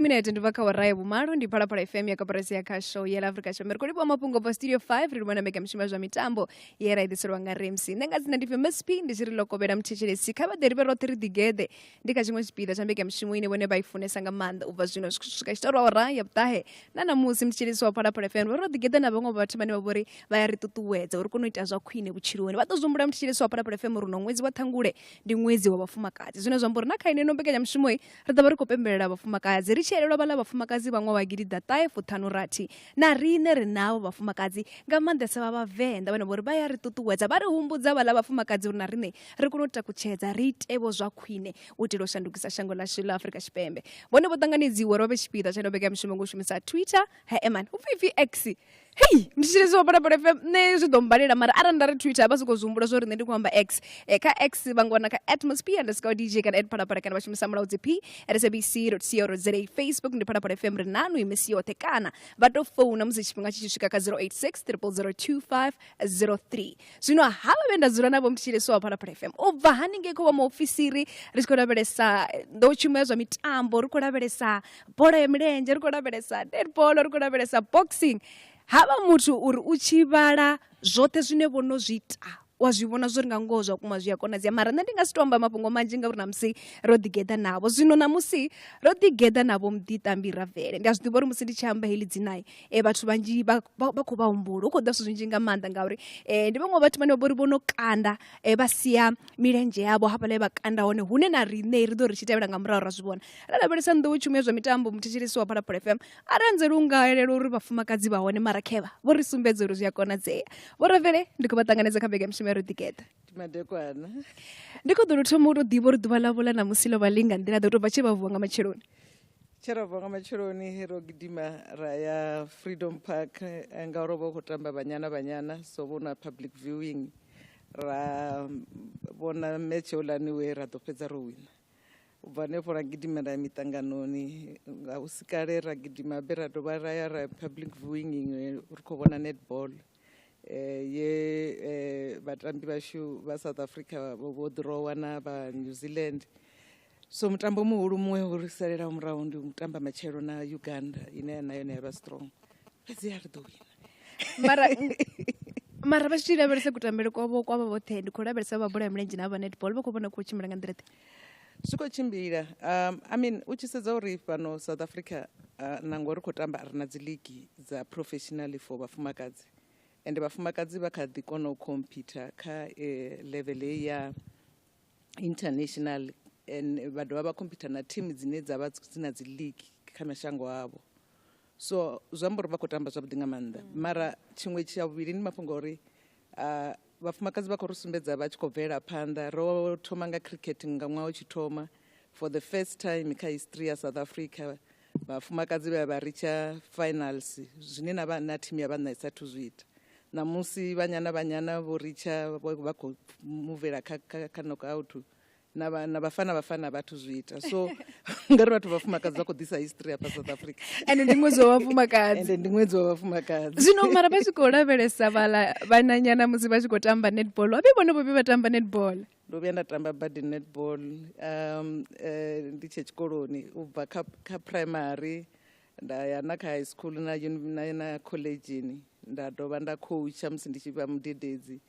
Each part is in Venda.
Minete ndi bva kha awara ya vhumalo ndi Phalaphala FM ya koporasi ya khasho ya Afrika Tshipembe. Ri khou livhuwa mafhungo bva studio 5 ri livhuwa na mbekanyamushumo ya zwa mitambo ye ra i ḓiselwa nga Ramsey. Nṋe nga dzina ndi Famous P ndi tshi ri ḽo kovhela muthetshelesi kha vha ḓe ri vhe roṱhe ri ḓigeḓe ndi kha tshiṅwe tshipiḓa tsha mbekanyamushumo ine vhone vha i funesa nga maanḓa u bva zwino u swika tshitoro awara ya vhuṱahe na ṋamusi muthetshelesi wa Phalaphala FM ro ḓigeḓa na vhaṅwe vhathu vhane vha vhori vha ya ri ṱuṱuwedza uri kone u ita zwa khwine vhutshiloni. Vha ḓo zwi humbula muthetshelesi wa Phalaphala FM uri uno ṅwedzi wa Ṱhangule ndi ṅwedzi wa vhafumakadzi zwine zwa amba uri na kha ino mbekanyamushumo ri ḓo vha ri khou pembelela vhafumakadzi ri tshi elelwa vhaḽa vhafumakadzi vha ṅwaha wa gidiḓaṱahe fuṱhanu rathi na riṋe ri navho vhafumakadzi nga maanḓesa vha vhavenḓa vhane vhori vha ya ri ṱuṱuwedza vha ri humbudza vhaḽa vhafumakadzi uri na riṋe ri kone u takutshedza ri itevho zwa khwine u itela u shandukisa shango ḽashu ḽa Afrika Tshipembe. Vhone vho ṱanganedziwa uri vha vhe tshipiḓa tsha ino mbekanyamushumo nga u shumisa Twitter he man u pfi X hei ndi tshi zwa Phalaphala FM nṋe zwi ḓo mbalela mara arali nda ri Twitter vha soko zwi humbula zwa uri nṋe ndi khou amba X. Kha X vha nga wana kha @mosp_dj kana @phalaphala kana vha shumisa mulaudzi P at sabc.co.za. Facebook ndi Phalaphala FM ri nanu misi yoṱhe kana vha tou founa musi tshifhinga tshi tshi swika kha 086 000 2503. Zwino havha vhe nda dzula navho muthetshelesi wa Phalaphala FM u bva haningei kho vha muofisiri ri tshi khou lavhelesa nḓowetshumo ya zwa mitambo, ri khou lavhelesa bola ya milenzhe, ri khou lavhelesa netball, ri khou lavhelesa boxing. Havha muthu uri u tshi vhala zwoṱhe zwine vho no zwi ita wa zwi vhona zwori nga ngoho zwa vhukuma zwi a konadzea mara nṋe ndi nga si to amba mafhungo manzhi ngauri namusi ro ḓigeḓa navho. Zwino namusi ro ḓigeḓa navho Muḓiṱambi Ravele ndi a zwi ḓivha uri musi ndi tshi amba heḽi dzina vhathu vhanzhi vha khou vha humbula hu khou ḓa zwithu zwinzhi nga maanḓa ngauri ndi vhaṅwe vhathu vhane vha vhori vho no kanda vha sia milenzhe yavho hafhaḽa he vha kanda hone hune na riṋe ri ḓo ri tshi tevhela nga murahu ra zwi vhona. Ra lavhelesa nḓowetshumo ya zwa mitambo muthetshelesi wa Phalaphala FM a ri anzeli u nga elelwa uri vhafumakadzi vha hone mara khevha vho ri sumbedza uri zwi a konadzea. Vho Ravele ndi khou vha ṱanganedza kha mbekanyamushumo ya Ro Ḓigeḓa. Madekwana. Ndi khou ḓo thoma u tou ḓivha uri ḓuvha ḽavho ḽa ṋamusi ḽo vha ḽi nga nḓila ḓe u tou bva tshe vha vuwa nga matsheloni. Tshe ra vuwa nga matsheloni ro gidima ra ya Freedom Park ngauri vha khou tamba Banyana Banyana so vho na public viewing ra vhona match houḽani we ra ḓo fhedza ro wina. U bva hanefho ra gidima ra ya miṱanganoni nga hu si kale ra gidima habe ra dovha ra ya ra public viewing iṅwe ri khou vhona netball ye vhatambi vhashu vha South Africa vho ḓirowa na vha New Zealand. So mutambo muhulu muṅwe wo ri salelaho murahu ndi u tamba matshelo na Uganda ine na yone ya vha strong, fhedzi a ri ḓo wina. Mara mara vha tshi lavhelesa kutambele kwavho kwa vha vhoṱhe ndi khou lavhelesa vha bola ya milenzhe na vha netball vha khou vhona khou tshimbila nga nḓila ḓe. Zwi khou tshimbila I mean u tshi sedza uri fhano South Africa nangwe ri khou tamba ri na dzi league dza professional for vhafumakadzi ende vhafumakadzi vha kha ḓi kona u compete kha level heyi ya international and vha dovha vha compete na team dzine dza vha dzi na dzi league kha mashango avho. So zwi amba uri vha khou tamba zwavhuḓi nga maanḓa mara tshiṅwe tsha vhuvhili ndi mafhungo a uri vhafumakadzi vha khou ri sumbedza vha tshi khou bvela phanḓa. Ro thoma nga cricket nga ṅwaha u tshi thoma for the first time kha history ya South Africa vhafumakadzi vha vha ritsha finals zwine na vha na team ya vhanna i sathu zwi ita. Ṋamusi Banyana Banyana vho ritsha vha khou muvela kha kha knockout na na vhafana vhafana vhathu zwi ita so ngari vhathu vhafumakadzi vha khou ḓisa history hafha South Africa. Ende ndi ṅwedzi wa vhafumakadzi. Ende ndi ṅwedzi wa vhafumakadzi. Zwino mara vha tshi khou lavhelesa vhala vhananyana musi vha tshi khou tamba netball vha vhone vho vha tamba netball. Ndo vhuya nda tamba badi netball ndi tshe tshikoloni u bva kha primary nda ya na kha high school na na collegeni nda dovha nda coacha musi ndi tshi vha mudededzi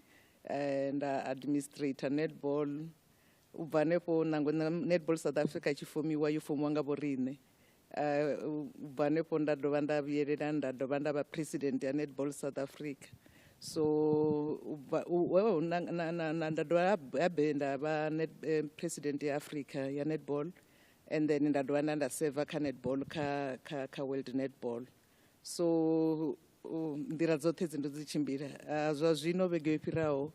nda administrator netball u bva hanefho nangwe Netball South Africa i tshi fomiwa yo fomiwa nga vho riṋe. U bva hanefho nda dovha nda vhuyelela nda dovha nda vha president ya Netball South Africa. So u bva nda dovha habe nda vha president ya Africa ya netball and then nda dovha nda nda seva kha netball kha kha kha World Netball. So nḓila dzoṱhe dzi ndo dzi tshimbila. Zwa zwino vhege yo fhiraho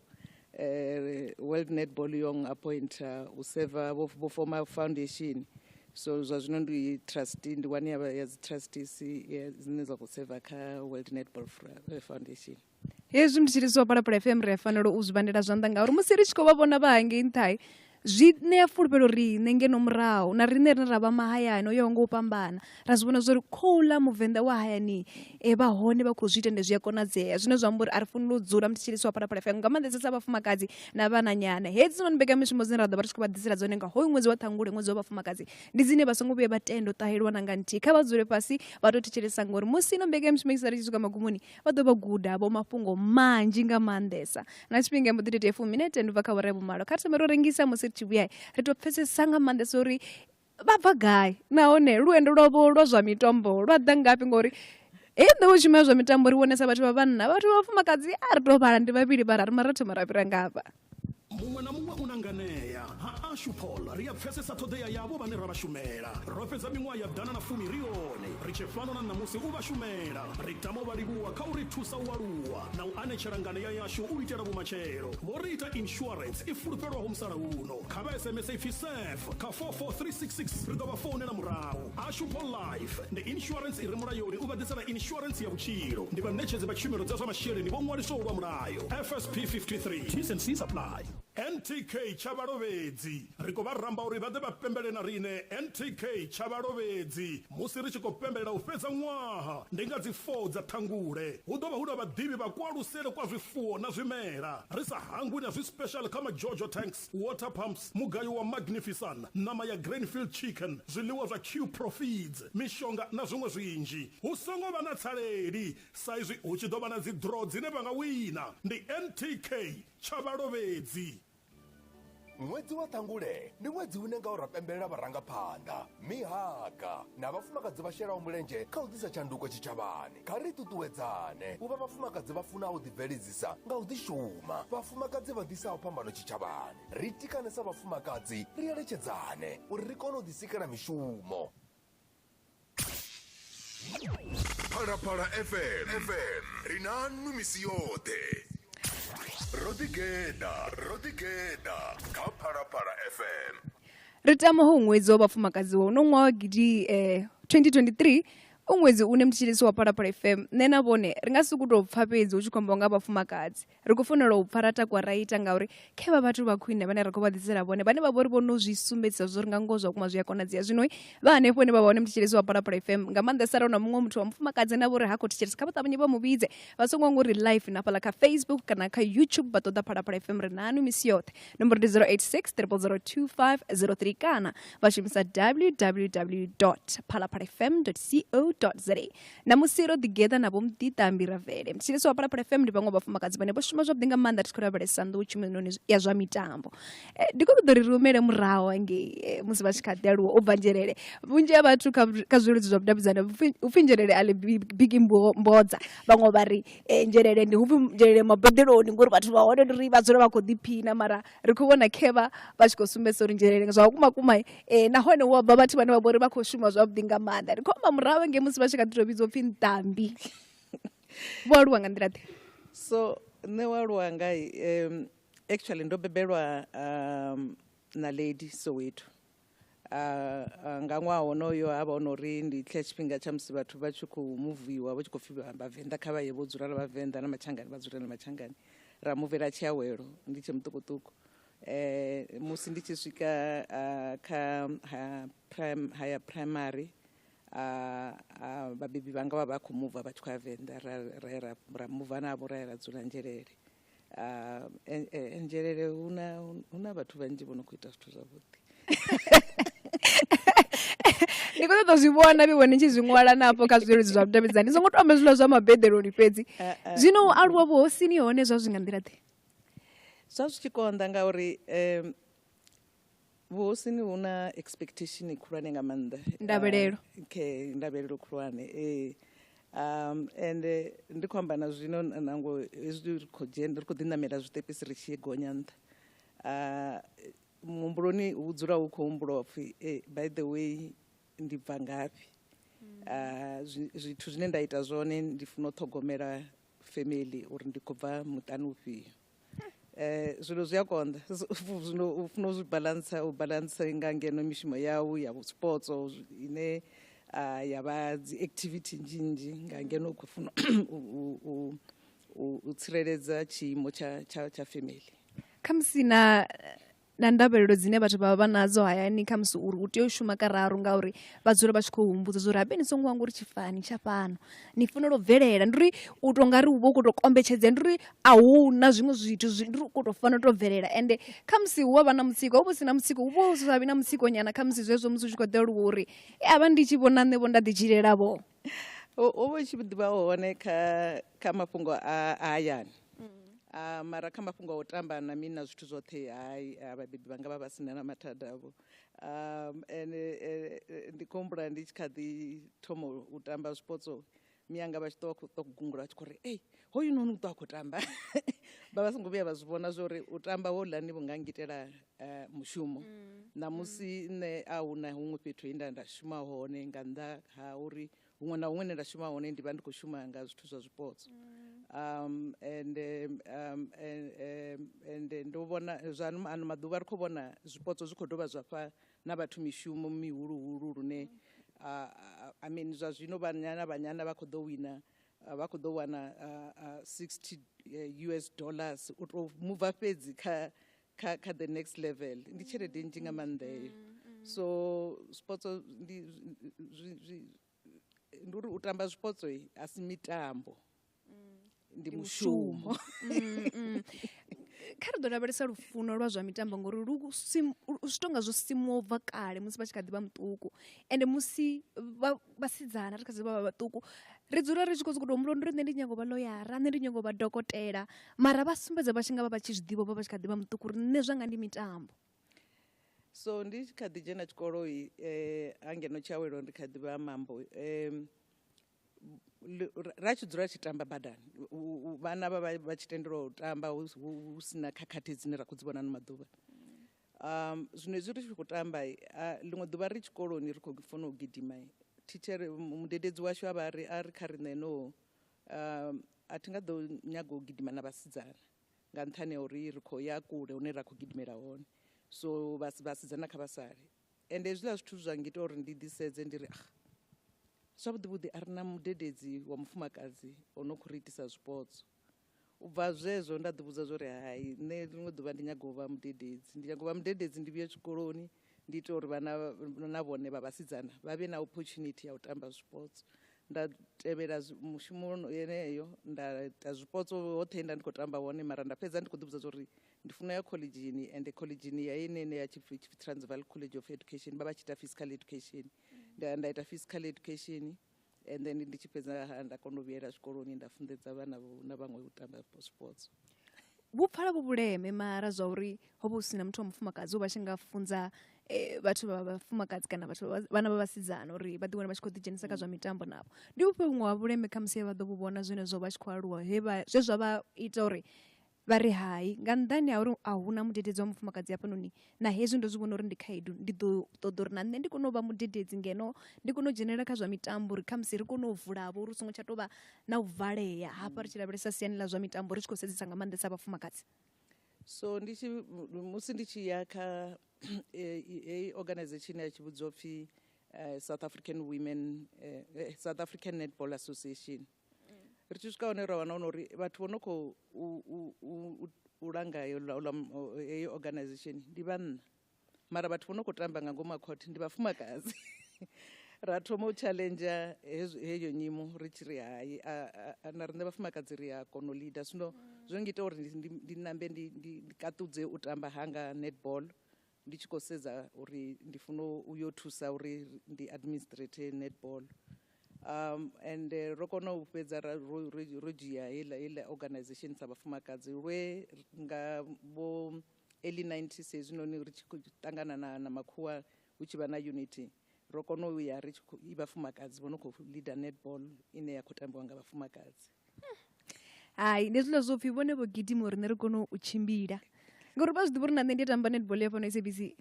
World Netball yo appointa u seva vho foma foundation. So zwa zwino ndi trustee, ndi one ya dzi trustees dzine dza khou seva kha World Netball Foundation. Hezwi muthetshelesi wa Phalaphala FM ri a fanela u zwi vhandela zwanḓa ngauri musi ri tshi khou vha vhona vha hangei nṱha Zwi ṋea fulufhelo riṋe ngeno murahu na riṋe rine ra vha mahayani o yaho nga u fhambana, ra zwi vhona zwori khouḽa muvenḓa wa hayani vha hone vha khou zwi ita ende zwi a konadzea, zwine zwa amba uri a ri faneli u dzula muthetshelesi wa Phalaphala FM nga maanḓesa sa vhafumakadzi na vhananyana. Hedzinoni mbekamishumo dzine ra ḓo vha ri tshi khou vha ḓisela dzone nga hoyu ṅwedzi wa Ṱhangule, ṅwedzi wa vhafumakadzi, ndi dzine vha songo vhuya vha tenda u ṱahelwa na nga nthihi. Kha vha dzule fhasi vha tou thetshelesa ngori musi ino mbekamishumo i sa ri tshi swika magumoni vha ḓo vha guda vho mafhungo manzhi nga maanḓesa. Na tshifhinga mbo ḓi tou itea 10 ubva kha awara ya vhumalo. Kha ri thome ro rengisa, musi ri tshi vhuya ri tou pfesesa nga maanḓesa uri vha bva gai nahone luendo lwavho lwa zwa mitambo lwa ḓa ngafhi, ngori heyi nḓowetshumo ya zwa mitambo ri vhonesa vhathu vha vhanna, vhathu vha vhafumakadzi a ri tou vhala ndi vhavhili vhararu, mara ri thoma ra fhira ngafha. Muṅwe na muṅwe u na nganea. Ha ashu Paul ri a pfesesa ṱhoḓea yavho vhane ra vha shumela. Ro fhedza miṅwaha ya 110 ri hone, ri tshe fhano na ṋamusi u vha shumela. Ri tama u vha livhuwa kha u ri thusa u aluwa na u anetshela nganea yashu u itela vhumatshelo. Vho ri ita insurance i fulufhelwaho musalauno. Kha vha SMS ipfi SURF kha 44366 ri ḓo vha founela murahu. Ashu Paul Life ndi insurance i re mulayoni u vha ḓisela insurance ya vhutshilo. Ndi vhaṋetshedzi vha tshumelo dza zwa masheleni vho ṅwaliswaho lwa mulayo. FSP 53 T's and C's apply. NTK tsha vhalovhedzi. Ri khou vha ramba uri vha ḓe vha pembele na riṋe NTK tsha vhalovhedzi musi ri tshi khou pembelela u fhedza ṅwaha. Ndi nga dzi 4 dza Ṱhangule. Hu ḓo vha hu na vhaḓivhi vha kualusele kwa zwifuwo na zwimela. Ri sa hangwi na zwi-special kha majojo tanks, water pumps, mugayo wa Magnifisan, ṋama ya Grainfield chicken, zwiḽiwa zwa Q Profeeds, mishonga na zwiṅwe zwinzhi. Hu songo vha na tsaleli sa izwi hu tshi ḓo vha na dzi draw dzine vha nga wina. Ndi NTK tsha vhalovhedzi. Ṅwedzi wa Ṱhangule ndi ṅwedzi une ngawo ra pembelela vharangaphanḓa, mihaga na vhafumakadzi vha shelaho mulenzhe kha u ḓisa tshanduko tshitshavhani. Kha ri ṱuṱuwedzane u vha vhafumakadzi vha funaho u ḓibveledzisa nga u ḓishuma, vhafumakadzi vha ḓisaho phambano tshitshavhani. Ri tikane sa vhafumakadzi, ri eletshedzane uri ri kone u ḓisikela mishumo. Phalaphala FM, FM ri na nwi misi yoṱhe. Ro ḓigeḓa, ro ḓigeḓa kha Phalaphala FM. Ri tama ho ṅwedzi wa vhafumakadzi wa uno ṅwaha wa gidi 2023 u ṅwedzi une mthetshelesi wa Phalaphala FM nṋe na vhone ri nga si tou pfa fhedzi hu tshi khou ambiwa nga vhafumakadzi. Ri khou fanela u pfa ra takuwa ra ita ngauri khe vha vhathu vha khwine vhane ra khou vha ḓisela vhone vhane vha vhori vho no zwi sumbedzisa zwo ri nga ngoho zwa vhukuma zwi a konadzea. Zwino vha hanefho hune vha vha hone muthetshelesi wa Phalaphala FM nga maanḓesa arali hu na muṅwe muthu wa mufumakadzi na vhori ha khou thetshelesa kha vha ṱavhanye vha mu vhidze, vha songo ngori live na fhaḽa kha Facebook kana kha YouTube vha ṱoḓa Phalaphala FM ri nanu misi yoṱhe. Nomboro ndi 086 0002503 kana vha shumisa www.phalaphalafm.co.za. Namusi ro ḓigeḓa na Vho Muḓiṱambi Ravele. Muthetshelesi wa Phalaphala FM ndi vhaṅwe vhafumakadzi vhane vho shuma zwavhuḓi nga maanḓa ri tshi khou lavhelesa nḓou tshumeloni ya zwa mitambo. Ndi khou ṱoḓa uri ri humele murahu hangei musi vha tshi kha ḓi aluwa u bva Nzhelele. Vhunzhi ha vhathu kha zwileludzi zwa vhudavhidzani hu pfi Nzhelele a ḽi biki mbodza, vhaṅwe vha ri Nzhelele ndi hu pfi Nzhelele mabeḓeloni ngori vhathu vha hone ndi uri vha dzula vha khou ḓiphina, mara ri khou vhona khevha vha tshi khou sumbedzisa uri Nzhelele zwa vhukuma kuma nahone hu a bva vhathu vhane vha vhori vha khou shuma zwavhuḓi nga maanḓa. Ri khou amba murahu ngei musi vha tshi kha ḓi tou vhidzwa upfhi Ntambi. Vho aluwa nga nḓila ḓe? So nṋe wa aluwa nga actually ndo bebelwa na Lady Soweto. Nga ṅwaha wonoyo ha vha hu no uri ndi tsha tshifhinga tsha musi vhathu vha tshi khou muviwa vha tshi khou pfhi vhavenḓa kha vha ye vho dzula na vhavenḓa na matshangani vha dzula na matshangani, ra muvela tshiawelo ndi tshe muṱukuṱuku. Musi ndi tshi swika kha higher primary vhabebi vhanga vha vha khou muva vha tshi khou ya Venḓa, ra ya ra muva navho ra ya ra dzula Nzhelele. Nzhelele hu na vhathu vhanzhi vho no khou ita zwithu zwavhuḓi. Ndi khou ṱoḓa u zwi vhona vhe ni tshi zwi ṅwala na afho kha zwileludzi zwa vhudavhidzani, ni songo to amba hezwiḽa zwa mabeḓeloni fhedzi. Zwino u aluwa vhuhosini hone zwa zwi nga nḓila ḓe? Zwa zwi tshi konḓa ngauri vhuhosini hu na expectation khulwane nga maanḓa. Ndavhelelo. Okay, ndavhelelo khulwane ee. And ndi khou amba na zwino nango hezwi ri khou dzhena ri khou ḓi ṋamela zwiṱepisi ri tshi gonya nṱha. Muhumbuloni hu dzula hu khou humbulwa upfhi by the way ndi bva ngafhi. Zwithu zwine nda ita zwone ndi funa u ṱhogomela family uri ndi khou bva muṱani ufhio. Zwino zwi a konḓa zwino u funa u zwi baḽantsa, u baḽantsa nga ngeno mishumo yau ya zwipotso ine ya vha dzi activity nnzhi nnzhi nga ngeno u khou funa u tsireledza tshiimo tsha family. Khamusi na Na ndavhelelo dzine vhathu vha vha vha nadzo hayani, khamusi uri u tea u shuma kararu, ngauri vha dzula vha tshi khou humbudza zwa uri habe ni songo hangwa uri tshifani tsha fhano ni fanela u bvelela. Ndi uri u to nga ri u vha u khou tou kombetshedzea, ndi uri a hu na zwiṅwe zwithu, ndi uri u khou tou fanela u tou bvelela. Ende khamusi hu a vha na mutsiko, hu vha hu si na mutsiko, hu vha hu sa vhi na mutsiko nyana khamusi zwezwo musi u tshi khou ḓi aluwa uri a vha ndi tshi vhona nṋe vho nda ḓi tshilela vho. U vha u tshi ḓivha hone kha mafhungo a hayani. Mara kha mafhungo a u tamba na mini na zwithu zwoṱhe, hai, vhabebi vhanga vha vha sina na mathada vho. Ende ndi khou humbula ndi tshi kha ḓi thoma u tamba zwipotso, mianga vha tshi ṱwa khou gungula vha tshi khou ri ei hoyu noni u ṱwa a khou tamba. Vha vha songo vhuya vha zwi vhona zwa uri u tamba houḽani vhu nga ngitela mushumo. Ṋamusi nṋe a huna huṅwe fhethu he nda shuma hone nga nnḓa ha uri huṅwe na huṅwe nda shuma hone ndi vha ndi khou shuma nga zwithu zwa zwipotso. And ndo vhona zwa ano maḓuvha ri khou vhona zwipotso zwi khou dovha zwa fha na vhathu mishumo mihuluhulu lune I mean zwa zwino vhanyana vhanyana vha khou ḓo wina, vha khou ḓo wana 60 US dollars u tou mova fhedzi kha the next level. Ndi tshelede nnzhi nga maanḓa heyo. So zwipotso ndi ndi uri u tamba zwipotso a si mitambo, ndi mushumo. Kha ri ḓo lavhelesa lufuno lwa zwa mitambo, ngori lu zwi tonga zwo simuwa ubva kale musi vha tshi kha ḓi vha muṱuku. Ende musi vhasidzana ri kha ḓi vha vhaṱuku, ri dzula ri tshi khou sokou tou humbula uri nṋe ndi nyago vha ḽoyara, nṋe ndi nyago vha dokotela, mara vha sumbedza vha tshi nga vha vha tshi zwi ḓivha vha tshi kha ḓi vha muṱuku uri nṋe zwanga ndi mitambo. So ndi tshi kha ḓi dzhena tshikolo hangeno Tshiawelo ndi kha ḓi vha mambo, ra tshi dzula tshi tamba badani, vhana vha tshi tendelwa u tamba hu sina khakhathi dzine ra khou dzi vhona ano maḓuvha. Zwino hezwi ri tshi khou tamba, ḽiṅwe ḓuvha ri tshikoloni ri khou funa u gidima, thitshere mudededzi washu a vha ri a ri kha riṋe no, a thi nga ḓo nyaga u gidima na vhasidzana nga nṱhani ha uri ri khou ya kule hune ra khou gidimela hone, so vhasidzana kha vha sale. Ende hezwiḽa zwithu zwa ngita uri ndi ḓisedze ndi ri ah, zwavhuḓi vhuḓi a ri na mudededzi wa mufumakadzi o no khou ri itisa zwipotso. U bva zwezwo nda ḓi vhudza zwa uri hai, nṋe ḽiṅwe ḓuvha ndi nyaga u vha mudededzi, ndi nyaga u vha mudededzi, ndi vhuye tshikoloni ndi ite uri vhana na vhone vha vhasidzana vha vhe na opportunity ya u tamba zwipotso. Nda tevhela mushumo yeneyo, nda ita zwipotso hoṱhe nda ndi khou tamba hone, mara nda fhedza ndi khou ḓi vhudza zwa uri ndi funa ya khoḽidzhini. Ende khoḽidzhini ya ine ya tshipfi Transvaal College of Education, vha vha tshi ita physical education, nda ita physical education, and then ndi tshi fhedza nda kona u vhuyela zwikoloni nda funḓedza vhana na vhaṅwe u tamba sports. Vhu pfala vhu vhuleme mara zwa uri ho vha hu sina muthu wa mufumakadzi u vha tshi nga funza vhathu vha vhafumakadzi kana vhathu vhana vha vhasidzana uri vha ḓi wane vha tshi khou ḓi dzhenisa kha zwa mitambo navho. Ndi vhufhio vhuṅwe ha vhuleme khamusi vha ḓo vhu vhona zwenezwo vha tshi khou aluwa, he vha zwe zwa vha ita uri vha ri hai, nga nnḓani ha uri a huna mudededzi wa mufumakadzi hafhanoni, na hezwi ndo zwi vhona uri ndi khaedu, ndi ḓo ṱoḓa uri na nṋe ndi kone u vha mudededzi ngeno ndi kone u dzhenelela kha zwa mitambo uri khamusi ri kone u vulavho uri hu songo tsha tou vha na u valea hafha ri tshi lavhelesa siani ḽa zwa mitambo ri tshi khou sedzesa nga maanḓesa vhafumakadzi? So ndi tshi musi ndi tshi ya kha heyi organization ya tshi vhidzwa upfhi South African Women, South African Netball Association, ri tshi swika hone ra wana uri vhathu vho no khou u langa heyo organization ndi vhanna, mara vhathu vho no khou tamba nga ngomu ha court ndi vhafumakadzi. Ra thoma u challenge heyo nyimo ri tshi ri hai, na riṋe vhafumakadzi ri a kona u leader. Zwino zwo ngita uri ndi nambe ndi kaṱudze u tamba hanga netball, ndi tshi khou sedza uri ndi funa u yo thusa uri ndi administrate netball. And ro kona u fhedza ro dzhia heiḽa organization sa vhafumakadzi lwe nga vho early 90s hezwinoni ri tshi khou ṱangana na makhuwa hu tshi vha na unity, ro kona u ya ri tshi khou i vhafumakadzi vho no khou leader netball ine ya khou tambiwa nga vhafumakadzi. Hai, ndi hezwiḽa zwo pfhi vhone vho gidima uri nṋe ri kone u tshimbila, ngori vha zwi ḓivha uri na nṋe ndi a tamba netball ya fhano SABC,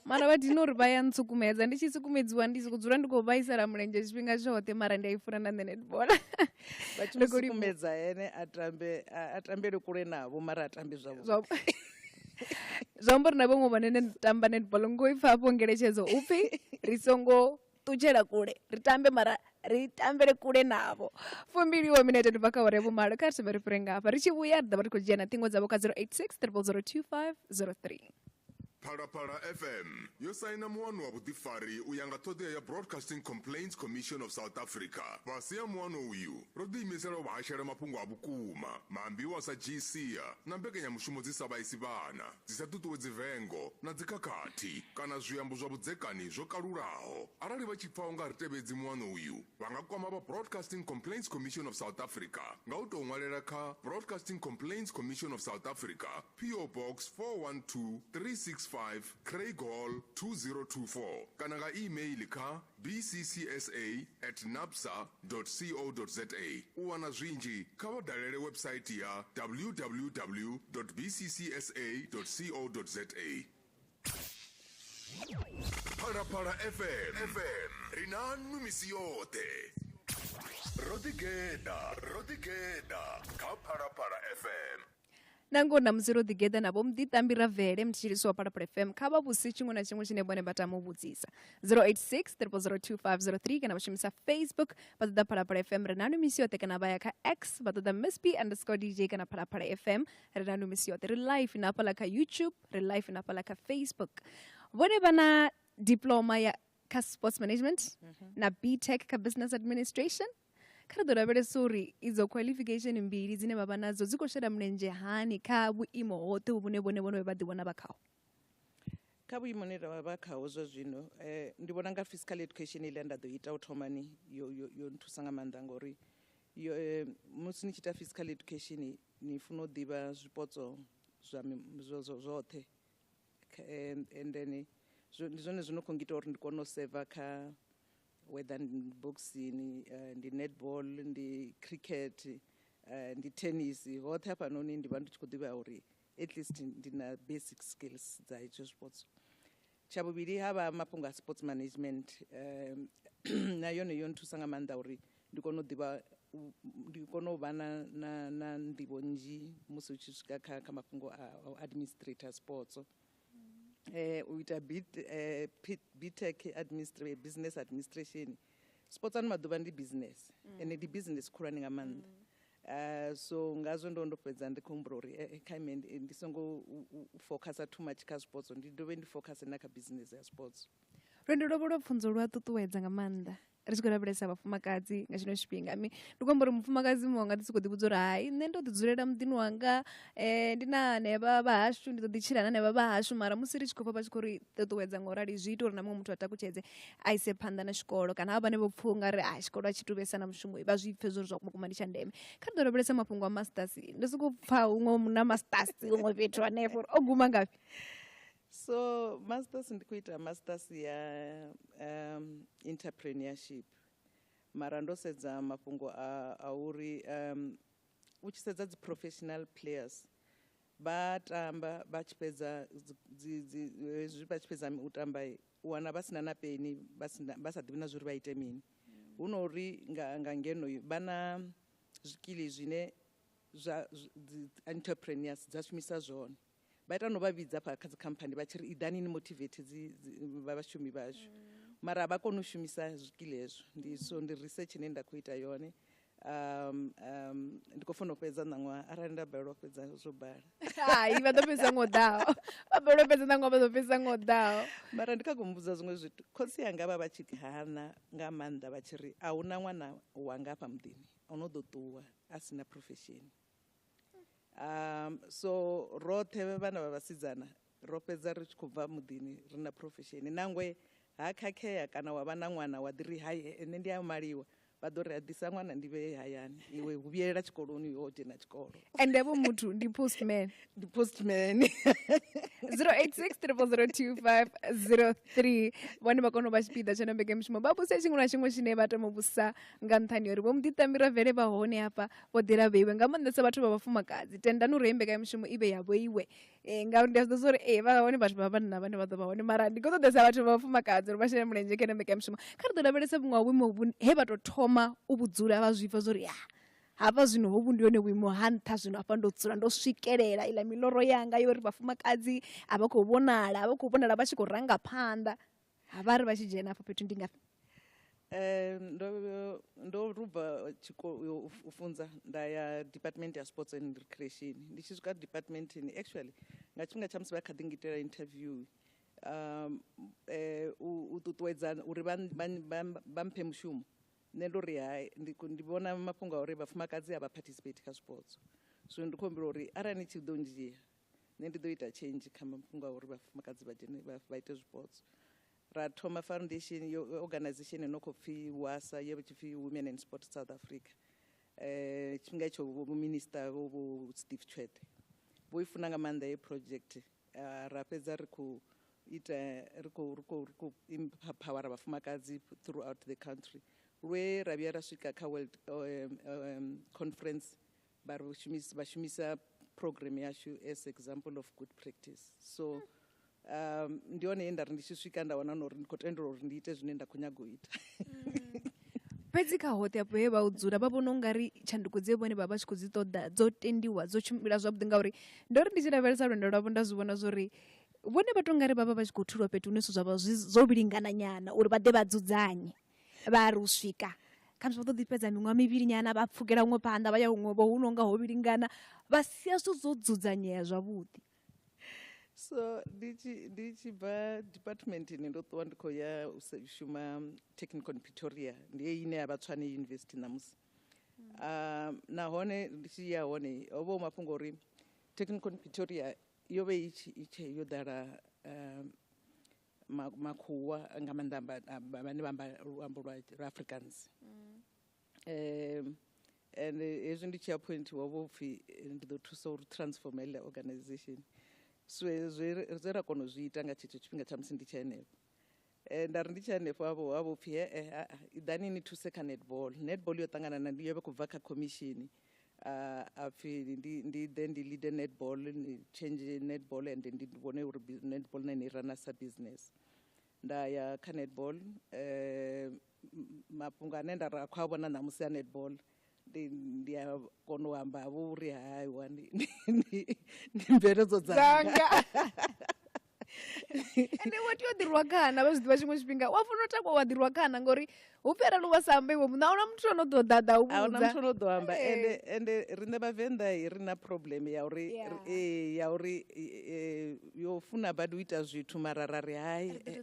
mara vha dina uri vha ya ntsukumedza, ndi tshi sukumedziwa ndi sokou dzula ndi khou vhaisala mulenzhe tshifhinga tshoṱhe, mara ndi a i funa na nṋe netball. Vha tshi musukumedza ene a tambe, a tambele kule navho, mara a tambe zwavhuḓi. Zwa amba uri na vhaṅwe vhane ne tamba netball ngo ipfa hafho ngeletshedzo upfhi ri songo ṱutshela kule, ri tambe mara ri tambele kule navho. 20 wa minete ndi bva kha awara ya vhumalo, kha ri thome ri fhire nga hafha, ri tshi vhuya ri ḓo vha ri khou dzhia na ṱhingo dzavho kha 086 000 2503. Phalaphala FM yo saina muano wa vhuḓifari u ya nga ṱhoḓea ya Broadcasting Complaints Commission of South Africa. Fhasi ha muano uyu, ro ḓiimisela u vha hashela mafhungo a vhukuma, maambiwa a sa dzhii sia na mbekanyamushumo dzi sa vhaisi vhana, dzi sa ṱuṱuwedzi vengo na dzikhakhathi kana zwiambo zwa vhudzekani zwo kalulaho. Arali vha tshi pfa u nga ri tevhedzi muano uyu, vha nga kwama vha Broadcasting Complaints Commission of South Africa nga u tou ṅwalela kha Broadcasting Complaints Commission of South Africa, PO Box 412 365, Craighall 2024 kana nga e-mail kha bccsa at nabsa co za. U wana zwinzhi kha vha dalele website ya www bccsa co za. Phalaphala FM, FM ri na nwi misi yoṱhe. Ro ḓigeḓa, ro ḓigeḓa kha Phalaphala FM. Nangoho na musi ro ḓigeḓa na vho muḓiṱambi Ravele mutshilisi wa Phalaphala FM kha vha vhusi tshiṅwe na tshiṅwe tshine vhone vha tama u vhudzisa 086 0002503 kana vha shumisa Facebook vha ṱoḓa Phalaphala FM ri nanu misi yoṱhe kana vha ya kha X vha ṱoḓa Miss P underscore DJ kana Phalaphala FM ri nanu misi yoṱhe ri live na hafhaḽa kha YouTube ri live na hafhaḽa kha Facebook. Vhone vha na diploma ya kha sports management na BTech kha business administration. Kha ri ḓo lavhelesa uri idzo qualification mbili dzine vha vha nadzo dzi khou shela mulenzhe hani kha vhuimo hoṱhe vhune vhone vhone vha ḓiwana vha khaho. Kha vhuimo hune ra vha khaho zwa zwino ndi vhona nga physical education ile nda ḓo ita u thomani yo yo yo nthusa nga maanḓa ngori yo musi ni tshi ita physical education ni funa u ḓivha zwipotso zwa zwoṱhe and then ndi zwone zwino khou ngita uri ndi kone u seva kha whether ndi boxing, ndi netball, ndi cricket, ndi tennis, hoṱhe hafhanoni ndi vha ndi tshi khou ḓivha uri at least ndi na basic skills dza itsho zwipotso. Tsha vhuvhili ha vha mafhungo a sports management, na yone yo nthusa nga maanḓa uri ndi kone u ḓivha, ndi kone u vha na na na nḓivho nnzhi musi hu tshi swika kha kha mafhungo a administrator sports. U ita BTech administra business administration, sports ano maḓuvha ndi business ende ndi business khulwane nga maanḓa. So ngazwo ndo ndo fhedza ndi khou humbula uri kha ime ndi songo focusa too much kha sports, ndi dovhe ndi focus na kha business ya sports. Lwendo lwavho lwa pfunzo lu a ṱuṱuwedza nga maanḓa ri tshi khou lavhelesa vhafumakadzi nga tshino tshifhinga. Mi ndi khou amba uri mufumakadzi muṅwe nga ḓi sokou ḓivhudza uri hai nṋe ndo ḓi dzulela muḓini wanga ndi na hanevha vhahashu ndi ḓo ḓi tshila na hanevha vhahashu, mara musi ri tshi khou pfha vha tshi khou ri ṱuṱuwedza nga u rali zwi ita uri na muṅwe muthu a takutshedze a ise phanḓa na tshikolo, kana havha vhane vho pfha ungari a tshikolo a tshi tu vhesa na mushumo vha zwi pfhe zwori zwa vhukuma ndi tsha ndeme. Kha ri ḓo lavhelesa mafhungo a masters, ndo sokou pfha huṅwe na masters huṅwe fhethu hanefho uri o guma ngafhi. So masters ndi khou ita masters ya entrepreneurship, mara ndo sedza mafhungo a uri u tshi sedza dzi professional players vha tamba vha tshi fhedza dzi vha tshi fhedza u tamba u wana vha sina na peni, vha sina vha sa ḓivhi na zwori vha ite mini. Hu no uri nga ngeno vha na zwikili zwine zwa dzi entrepreneurs dza shumisa zwone, vha ita no vha vhidza fha kha dzi khamphani vha tshi ri iḓani ni motivate dzi vhashumi vhashu, mara vha kone u shumisa zwikili hezwo. Ndi so ndi research ine nda khou ita yone. Ndi khou funa u fhedza ṋaṅwaha, arali nda balelwa u fhedza zwo bala. Hai, vha ḓo fhedza ngo ḓaho, vha balelwa u fhedza ṋaṅwaha vha ḓo fhedza ngo ḓaho. Mara ndi kha kumbudza zwiṅwe zwithu, khotsi anga vha vha tshi hana nga maanḓa vha tshi ri a huna ṅwana wanga hafha muḓini o no ḓo ṱuwa a sina profession. So roṱhe vhana vha vhasidzana ro fhedza ri tshi khou bva muḓini ri na profession, nangwe ha khakhea kana wa vha na ṅwana wa ḓi ri hai nṋe ndi a maliwa, vha ḓo ri a ḓisa ṅwana ndi vhee hayani iwe hu vhuyelela tshikoloni yo dzhena tshikolo. Ende vho muthu ndi postman. Ndi postman. 086 0002503 vhone vha kona u vha tshipiḓa tsha mbekanyamushumo vha vhuse tshiṅwe na tshiṅwe tshine vha tama u vhusa nga nṱhani uri vho muḓiṱambi Ravele vha hone hafha vho ḓela vheiwe nga maanḓesa vhathu vha vhafumakadzi. Tendani uri heyi mbekanyamushumo i vhe ya vhoiwe ngauri ndi a zwi ḓivha uri vha hone vhathu vha vhanna vhane vha ḓo vha hone, mara ndi khou ṱoḓesa vhathu vha vhafumakadzi uri vha shele mulenzhe kha ino mbekanyamushumo. Kha ri ḓo lavhelesa vhuṅwe ha vhuimo he vha tou thoma u vhudzula vha zwi pfha zwa uri ya hafha zwino hovhu ndi hone vhuimo ha nṱha, zwino hafha ndo dzula ndo swikelela iḽa miloro yanga yo uri vhafumakadzi a vha khou vhonala, a vha khou vhonala vha tshi khou ranga phanḓa. Ha vha ri vha tshi dzhena hafha fhethu ndi ngafhi? Ndo rubva tshikolo u funza nda ya department ya sports and recreation. Ndi tshi swika departmentini actually Nga tshifhinga tsha musi vha kha ḓi ngitela interview, u ṱuṱuwedza uri vha mphe mushumo, nṋe ndo ri hai, ndi vhona mafhungo a uri vhafumakadzi a vha participate kha zwipotso, so ndi khou humbela uri arali ni tshi ḓo ndzhia, nṋe ndi ḓo ita change kha mafhungo a uri vhafumakadzi vha dzhene vha ite zwipotso. Ra thoma foundation yo organization ino khou pfhi WASA, ye vha tshi pfhi Women and Sport South Africa. Tshifhinga itsho vho minister vho Steve Tshwete vho i funa nga maanḓa ye project. Ra fhedza ri khou ita ri khou empowera vhafumakadzi throughout the country, lwe ra vhuya ra swika kha world conference, vha ri vha shumisa program yashu as example of good practice. So ndi hone he nda ri ndi tshi swika nda wana na uri ndi khou tendelwa uri ndi ite zwine nda khou nyaga u ita. Fhedzi kha hoṱhe afho he vha u dzula, vha vhona ungari tshanduko dze vhone vha vha tshi khou dzi ṱoḓa dzo tendiwa, dzo tshimbila zwavhuḓi? Ngauri ndo ri ndi tshi lavhelesa lwendo lwavho, nda zwi vhona zwori vhone vha to ngari vha vha vha tshi khou thulwa fhethu hune zwithu zwa vha zwo vhilingana nyana uri vha ḓe vha dzudzanye. Vha ri u swika khamusi vha ḓo ḓi fhedza miṅwaha mivhili nyana, vha pfukela huṅwe phanḓa, vha ya huṅwe vho, hu nonga ho vhilingana, vha sia zwithu zwo dzudzanyea zwavhuḓi. So ndi tshi bva departmentini, ndo ṱuwa ndi khou ya u shuma Technikon Pretoria, ndi heyi ine ya vha Tshwane University ṋamusi. Nahone ndi tshi ya hone ho vha hu mafhungo uri Technikon Pretoria yo vha i tshi yo ḓala makhuwa nga maanḓa, vhane vha amba luambo lwa Afrikaans. And hezwi ndi tshi appointiwa, vho pfhi ndi ḓo thusa uri transform heiḽa organization. So zwe ra kona u zwi ita nga tshetsho tshifhinga tsha musi ndi tshi henefho, nda ri ndi tshi hanefho havho pfhi he iḓani ni thuse kha netball. Netball yo ṱangana na yo vha khou bva kha commission, a pfhi ndi ḓe ndi lead netball, ndi change netball and ndi vhone uri netball na ine i rana sa business. Nda ya kha netball, mafhungo ane nda ra khou a vhona ṋamusi a netball, ndi a kona u amba vho uri haiwa, ndi mveledzo dzanga. Dzanga. Ende wa tea u ḓirwa khana, vha zwi ḓivha, tshiṅwe tshifhinga wa funa u takuwa wa ḓirwa khana, ngori hu pfhi arali wa sa amba iwe muṋe, ahuna muthu ano ḓo ḓaḓa u A huna vhudza. Muthu ano ḓo amba. Ende riṋe vhavenḓa ri na problem ya uri ya uri yo funa badi u ita zwithu, mara ra ri hai, ri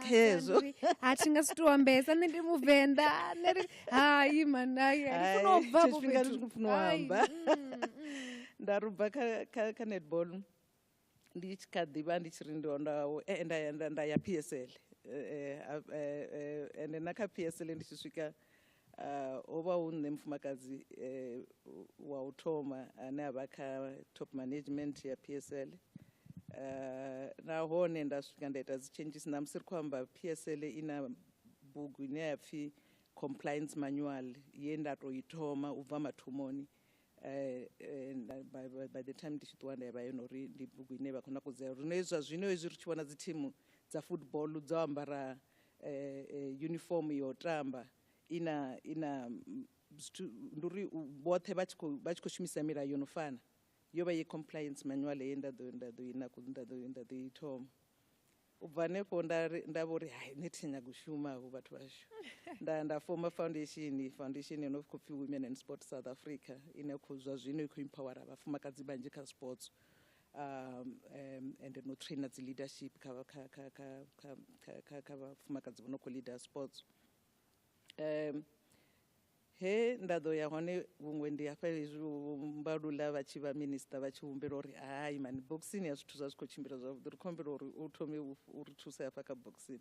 khezwo. Ha thi nga si to ambesa, nṋe ndi muvenḓa, nṋe ri hai man, hai, ndi funa u bva Tsho afho tshifhinga fhethu. ndi funa u Hai, amba. Nda ri u bva kha netball, ndi tshi kha ḓivha ndi tshi ri ndo nda ya PSL. Ende na kha PSL ndi tshi swika, ho vha hu nṋe mufumakadzi wa u thoma ane a vha kha top management ya PSL. Nahone nda swika nda ita dzi changes. Ṋamusi ri khou amba PSL i na bugu ine ya pfhi compliance manual, ye nda to i thoma u bva mathomoni. By the time ndi tshi ṱuwa, nda vha yo no uri ndi bugu ine vha khou nakudzela. Rine zwa zwino hezwi ri tshi vhona dzi thimu dza football dzo ambara uniform yo tamba ina zwithu, ndi uri vhoṱhe vha tshi khou shumisa milayo yo no fana. Yo vha ye compliance manual ye nda ḓo i thoma. U bva hanefho nda vho ri hai, nṋe thi nyaga u shuma vho vhathu vhashu. Nda foma foundation ino khou pfhi Women and Sport South Africa, ine khou zwa zwino i khou empowera vhafumakadzi vhanzhi kha sports, and no trainer dzi leadership kha vhafumakadzi vho no khou leader sports. He nda ḓo ya hone vhuṅwe ndi hafha hezwi Mbalula vha tshi vha minister, vha tshi humbela uri hai mani, boxing ya zwithu zwa zwi khou tshimbila zwavhuḓi, ri khou humbela uri u thome u ri thuse hafha kha boxing.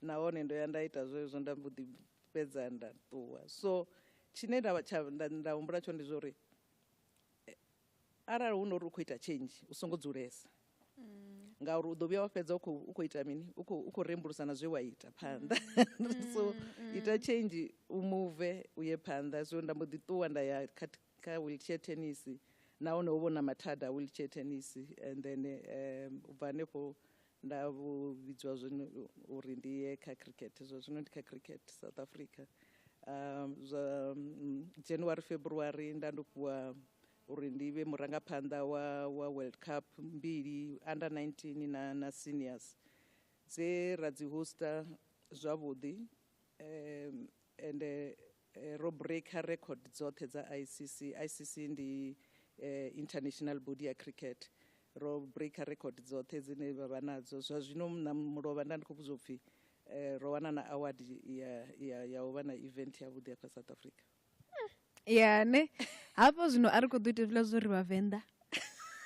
Nahone ndo ya nda ita zwezwo, nda mbo ḓi fhedza nda ṱuwa. So tshine nda humbula tsho ndi zwa uri arali hu no uri u khou ita change, u songo dzulesa, ngauri u ḓo vhuya wa fhedza u khou ita mini, u khou rembulusa na zwe wa ita phanḓa. So ita change, u move u ye phanḓa. So nda mbo ḓi ṱuwa nda ya kha wheelchair tennis, nahone ho vhona mathada a wheelchair tennis. And then u bva hanefho nda vho vhidziwa zwino uri ndi ye kha cricket. Zwa zwino ndi kha Cricket South Africa. Zwa January, February nda ndo fhiwa uri ndi vhe murangaphanḓa wa World Cup mbili, under 19 na seniors, dze ra dzi hosta zwavhuḓi, and ro breaker record dzoṱhe dza ICC. ICC ndi international body ya cricket. Ro breaker record dzoṱhe dzine vha vha nadzo. Zwa zwino na mulovha nda ndi khou vhudzwa upfhi ro wana na award ya u vha na event yavhuḓi hafha South Africa. Ya ne hafha zwino a ri khou ḓo ita hezwiḽa zwo ri vhavenḓa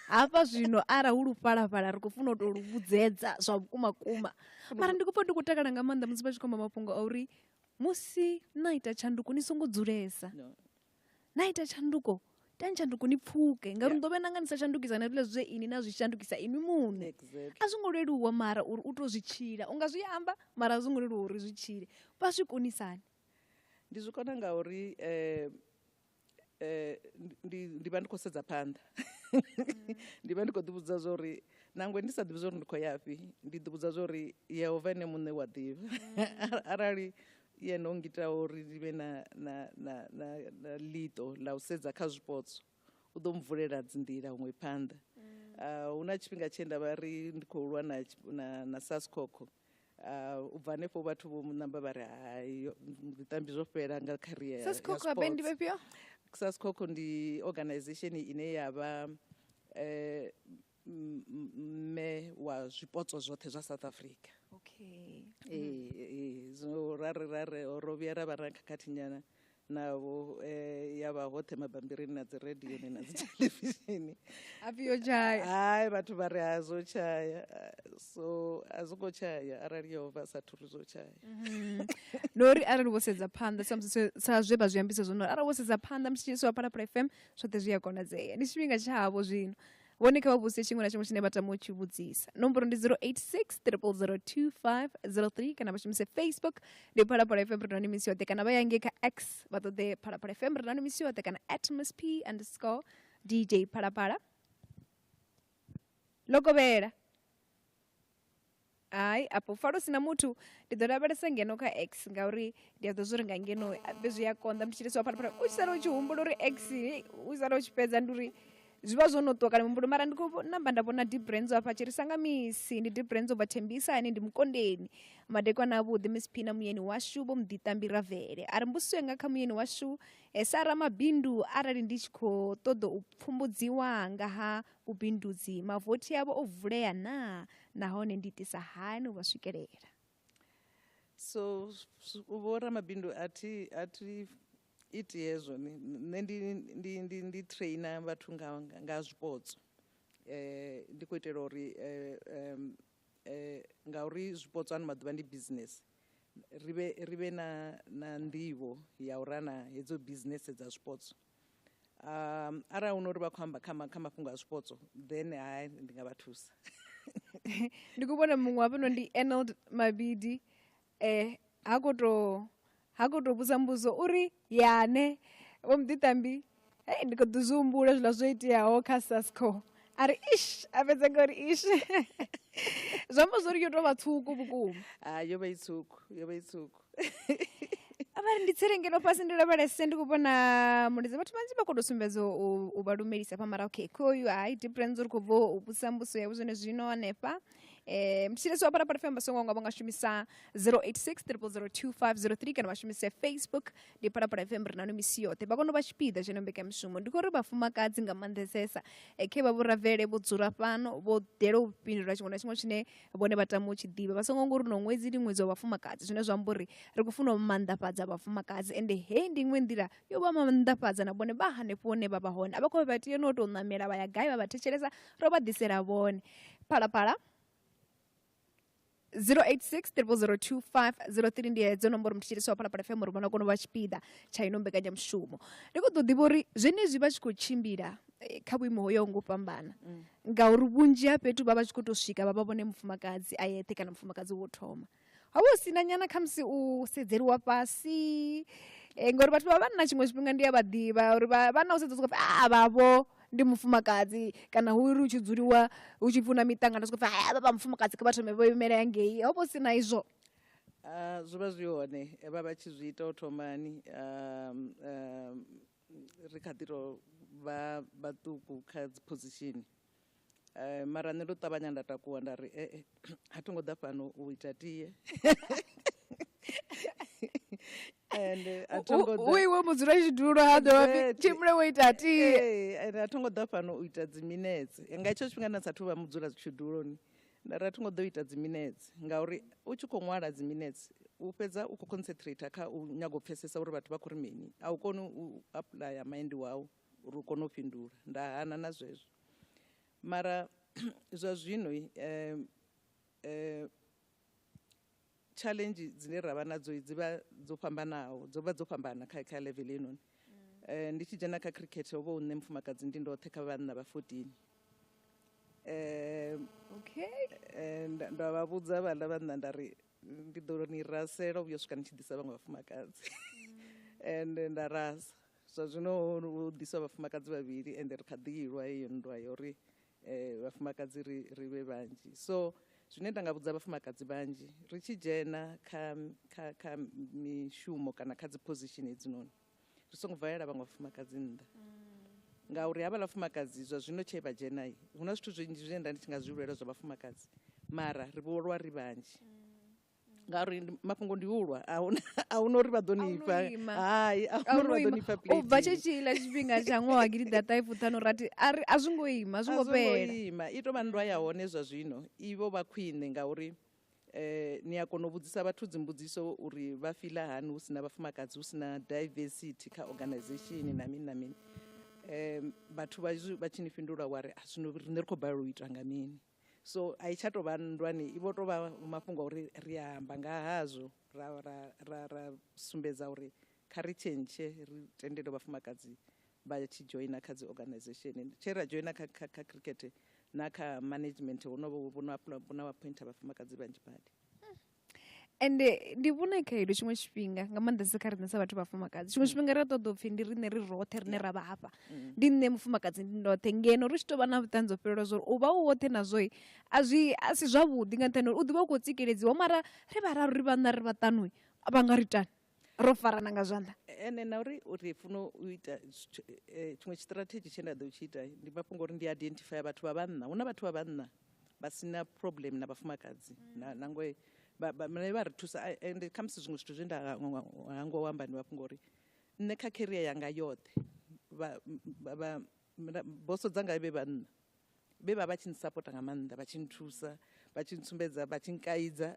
hafha zwino ara hu lufhalafhala ri khou funa u tou lu vhudzedza zwa vhukuma kuma. Mara ndi khou pfa ndi khou takala nga maanḓa musi vha tshi khou amba mafhungo a uri musi na ita tshanduko ni songo dzulesa. No. Na ita tshanduko, itani tshanduko ni pfuke ngauri ni ḓo vha nanga ni sa shandukisa na hezwiḽa zwe ini na zwi shandukisa inwi muṋe. A zwo ngo leluwa mara uri u tou zwi tshila, u nga zwi amba mara a zwo ngo leluwa uri zwi tshile. Vha zwi konisani? Ndi zwi kona ngauri ndi vha ndi khou sedza phanḓa. Ndi vha ndi khou ḓivhudza zwa uri nangwe ndi sa ḓivhi zwa uri ndi khou yafhi, ndi ḓivhudza zwa uri Yehova ene muṋe wa ḓivha. Arali yena o ngita uri ndi vhe na ḽiṱo ḽa u sedza kha zwipotso, u ḓo mvulela dzinḓila huṅwe phanḓa. Hu na tshifhinga tshe nda vha ri ndi khou lwa na Sascoco. U bva hanefho vhathu vho namba vha ri hai, zwitambi zwo fhela nga career ya Sascoco habe ndi sports. vhafhio? Sascoco ndi organization ine ya vha mme wa zwipotso zwoṱhe zwa South Africa. So ra ri, ra ri, ro vhuya ra vha ra khakhathi nyana navho, ya vha hoṱhe mabambirini na dzi radioni na dzi thelevishini. Hapfi yo tshaya. Hai, vhathu vha ri ha zwo tshaya. So a zwo ngo tshaya arali Yehova a sathu ri zwo tshaya. Ndi uri arali vho sedza phanḓa sa musi sa zwe vha zwi ambisa zwone, arali vho sedza phanḓa musi tshi wa Phalaphala FM zwoṱhe zwi a konadzea. Ndi tshifhinga tshavho zwino. Vhone kha vha vhudzise tshiṅwe na tshiṅwe tshine vha tama u tshi vhudzisa. Nomboro ndi 086 000 2503 kana vha shumise Facebook ndi Phalaphala FM ri nani misi yoṱhe, kana vha ya ngei kha X vha ṱoḓe Phalaphala FM ri nani misi yoṱhe, kana at Miss P underscore DJ Phalaphala. Lokovhela. Hai, afho pfala hu sina muthu ndi ḓo lavhelesa ngeno kha X ngauri ndi a ḓo zwi uri nga ngeno abe zwi a konḓa. Muthu tshilisi wa Phalaphala u tshi sala u tshi humbula uri X u sala u tshi fhedza ndi uri zwi vha zwo no ṱuwa kana muhumbulo. Mara ndi khou namba nda vhona Dibrenzo hafha tshi ri sanga misi ndi Dibrenzo bva Thembisa ane ndi mukondeni. Madekwana avhuḓi Miss P na muyeni washu vho Muḓiṱambi Ravele. A ri mbudziso yanga kha muyeni washu Sara Mabindu, arali ndi tshi khou ṱoḓa u pfumbudziwa nga ha vhubindudzi, mavothi avho o vulea naa nahone ndi itisa hani u vha swikelela? So vho ramabindu a thi iti hezwo. Nṋe ndi trainer vhathu nga zwipotso. Ndi khou itela uri ngauri zwipotso ano maḓuvha ndi business, ri vhe na nḓivho ya u rana hedzo business dza zwipotso. Arali hu no uri vha khou amba kha mafhungo a zwipotso, then hai ndi nga vha thusa. Ndi khou vhona muṅwe hafhano ndi Arnold Mabidi, ha khou tou vhudza mbudzo uri yane vho Muḓiṱambi, hei ndi khou ḓi zwi humbula zwiḽa zwo iteaho kha Sasco. A ri ish, a fhedza nga uri ish. Zwi amba zwori yo tou vha tswuku vhukuma. Hai, yo vha i tswuku, yo vha i tswuku. A vha ri ndi tsele ngeno fhasi ndi lavhelese ndi khou vhona mulidzi. Vhathu vhanzhi vha khou tou sumbedza u vha lumelisa hafha, mara okay khoyu hai Dibrenzo ri khou bva u vhudzisa mbudziso yavho zwone zwino hanefha. Mthetshelesi wa Phalaphala FM vha songo nga vha nga shumisa 086 000 2503 kana vha shumise Facebook ndi Phalaphala FM ri na misi yoṱhe. Vha kone u vha tshipiḓa tsha ino mbekanyamushumo. Ndi khou ri vhafumakadzi nga maanḓesesa, khe vha vhuravhele vho dzula fhano vho ḓela u fhindula tshiṅwe na tshiṅwe tshine vhone vha tama u tshi ḓivha. Vha songo ngori no ṅwedzi ndi ṅwedzi wa vhafumakadzi, zwine zwa amba uri ri khou funa u maanḓafhadza vhafumakadzi, ende heyi ndi iṅwe nḓila yo vha maanḓafhadza na vhone vha hanefho hune vha vha hone. A vha khou vha tea no tou ṋamela vha ya gai vha vha thetshelesa, ro vha ḓisela vhone. Phalaphala 086 000 2503 ndi hedzo nomboro mthetshelesi wa Phalaphala FM uri vhona kone u vha tshipiḓa tsha ino mbekanyamushumo. Ndi khou ḓo ḓivha uri zwenezwi vha tshi khou tshimbila kha vhuimo ho yaho nga u fhambana, ngauri vhunzhi ha fhethu vha vha tshi khou tou swika vha vha vhone mufumakadzi a yeṱhe kana mufumakadzi wo thoma. Ha vha hu sina nyana khamusi u sedzeliwa fhasi, ngori vhathu vha vhanna tshiṅwe tshifhinga ndi a vha ḓivha uri vha na u sedza sokou pfhi, ah, vhavho ndi mufumakadzi, kana hu uri hu tshi dzuliwa hu tshi pfhi hu na miṱangano sokou pfhi, hai, havha vha mufumakadzi kha vha thome vho imela hangei. Ho vha hu si na izwo? Zwo vha zwi hone, vha vha tshi zwi ita u thomani, ri kha ḓi tou vha vhaṱuku kha dzi position. Mara nṋe ndo ṱavhanya nda takuwa nda ri a tho ngo ḓa fhano u ita tie. Ende a tho ngo U ḓa iwe mudzula tshidulo ha ḓo vha pfi Exactly. tshimbile wo ita tie. Ee, ende a tho ngo ḓa fhano u ita dzi minetse. Nga hetsho tshifhinga nda sathu vha mudzula tshiduloni nda ri a tho ngo ḓo ita dzi minetse ngauri u tshi khou ṅwala dzi minetse u fhedza u khou concentrate kha u nyaga u pfesesa uri vhathu vha khou ri mini, a u koni u apuḽaya mind wau uri u kone u fhindula. Nda hana na zwezwo. Mara zwa zwino challenge dzine ra vha nadzo dzi vha dzo fhambanaho, dzo vha dzo fhambana kha level heinoni. Ndi tshi dzhena kha cricket ho vha hu nṋe mufumakadzi ndi ndoṱhe kha vhanna vha 14. Okay. Nda vha vhudza vhaḽa vhanna nda ri ndi ḓo ni rasela u vhuya u swika ni tshi ḓisa vhaṅwe vhafumakadzi. Ende nda rasa. Zwa zwino ho ḓiswa vhafumakadzi vhavhili ende ri kha ḓi lwa heyo nndwa ya uri vhafumakadzi ri vhe vhanzhi. So zwine nda nga vhudza vhafumakadzi vhanzhi ri tshi dzhena kha mishumo kana kha dzi position hedzinoni ri songo valela vhaṅwe vhafumakadzi nnḓa. Ngauri havhaḽa vhafumakadzi zwa zwino tshe vha dzhena hu na zwithu zwinzhi zwine nda ndi tshi nga zwi lwela zwa vhafumakadzi, mara ri vho lwa ri vhanzhi. Ngauri mafhungo ndi ulwa, a huna uri vha ḓo ni fha. Hai, a huna uri vha ḓo ni fha U bva tshetshila tshifhinga tsha ṅwaha wa 2016 a ri a zwi ngo ima, a zwi ngo fhela. Ima i tou vha nndwa ya hone zwa zwino i vho vha khwine ngauri ni a kona u vhudzisa vhathu dzimbudziso uri vha fila hani hu sina vhafumakadzi, hu sina diversity kha organization na mini na mini. Vhathu vha tshi ni fhindula wa ri a zwino riṋe ri khou balelwa u ita nga mini. So a i tsha tou vha nndwani, i vho tou vha mafhungo a uri ri amba nga hazwo ra sumbedza uri kha ri tshentshe ri tendele vhafumakadzi vha tshi joina kha dzi organization. Tshe ra joina kha cricket na kha management ho no vho appointa vhafumakadzi vhanzhi badi. Ende ndi vhona khaedu tshiṅwe tshifhinga nga maanḓesa kha riṋe sa vhathu vhafumakadzi. Tshiṅwe tshifhinga ri a ṱoḓa upfhi ndi riṋe ri roṱhe rine ra vha hafha, ndi nṋe mufumakadzi ndi ndoṱhe, ngeno ri tshi tou vha na vhuṱanzi ho fhelelaho zwa uri u vha u woṱhe nazwo a zwi a si zwavhuḓi nga nṱhani ha uri u ḓivha u khou tsikeledziwa, mara ri vhararu ri vhanna ri vhaṱanu vha nga ri itani ro farana nga zwanḓa. Ene na uri ri funa u ita tshiṅwe strategy tshe nda ḓo tshi ita ndi mafhungo uri ndi identify vhathu vha vhanna. Hu na vhathu vha vhanna vha sina problem na vhafumakadzi nangwe vha ri thusa. Ende khamusi zwiṅwe zwithu zwe nda hangwa u amba ndi mafhungo uri nṋe kha career yanga yoṱhe boso dzanga vhe vhanna vhe vha vha tshi nsapota nga maanḓa, vha tshi nthusa, vha tshi ntsumbedza, vha tshi nkaidza.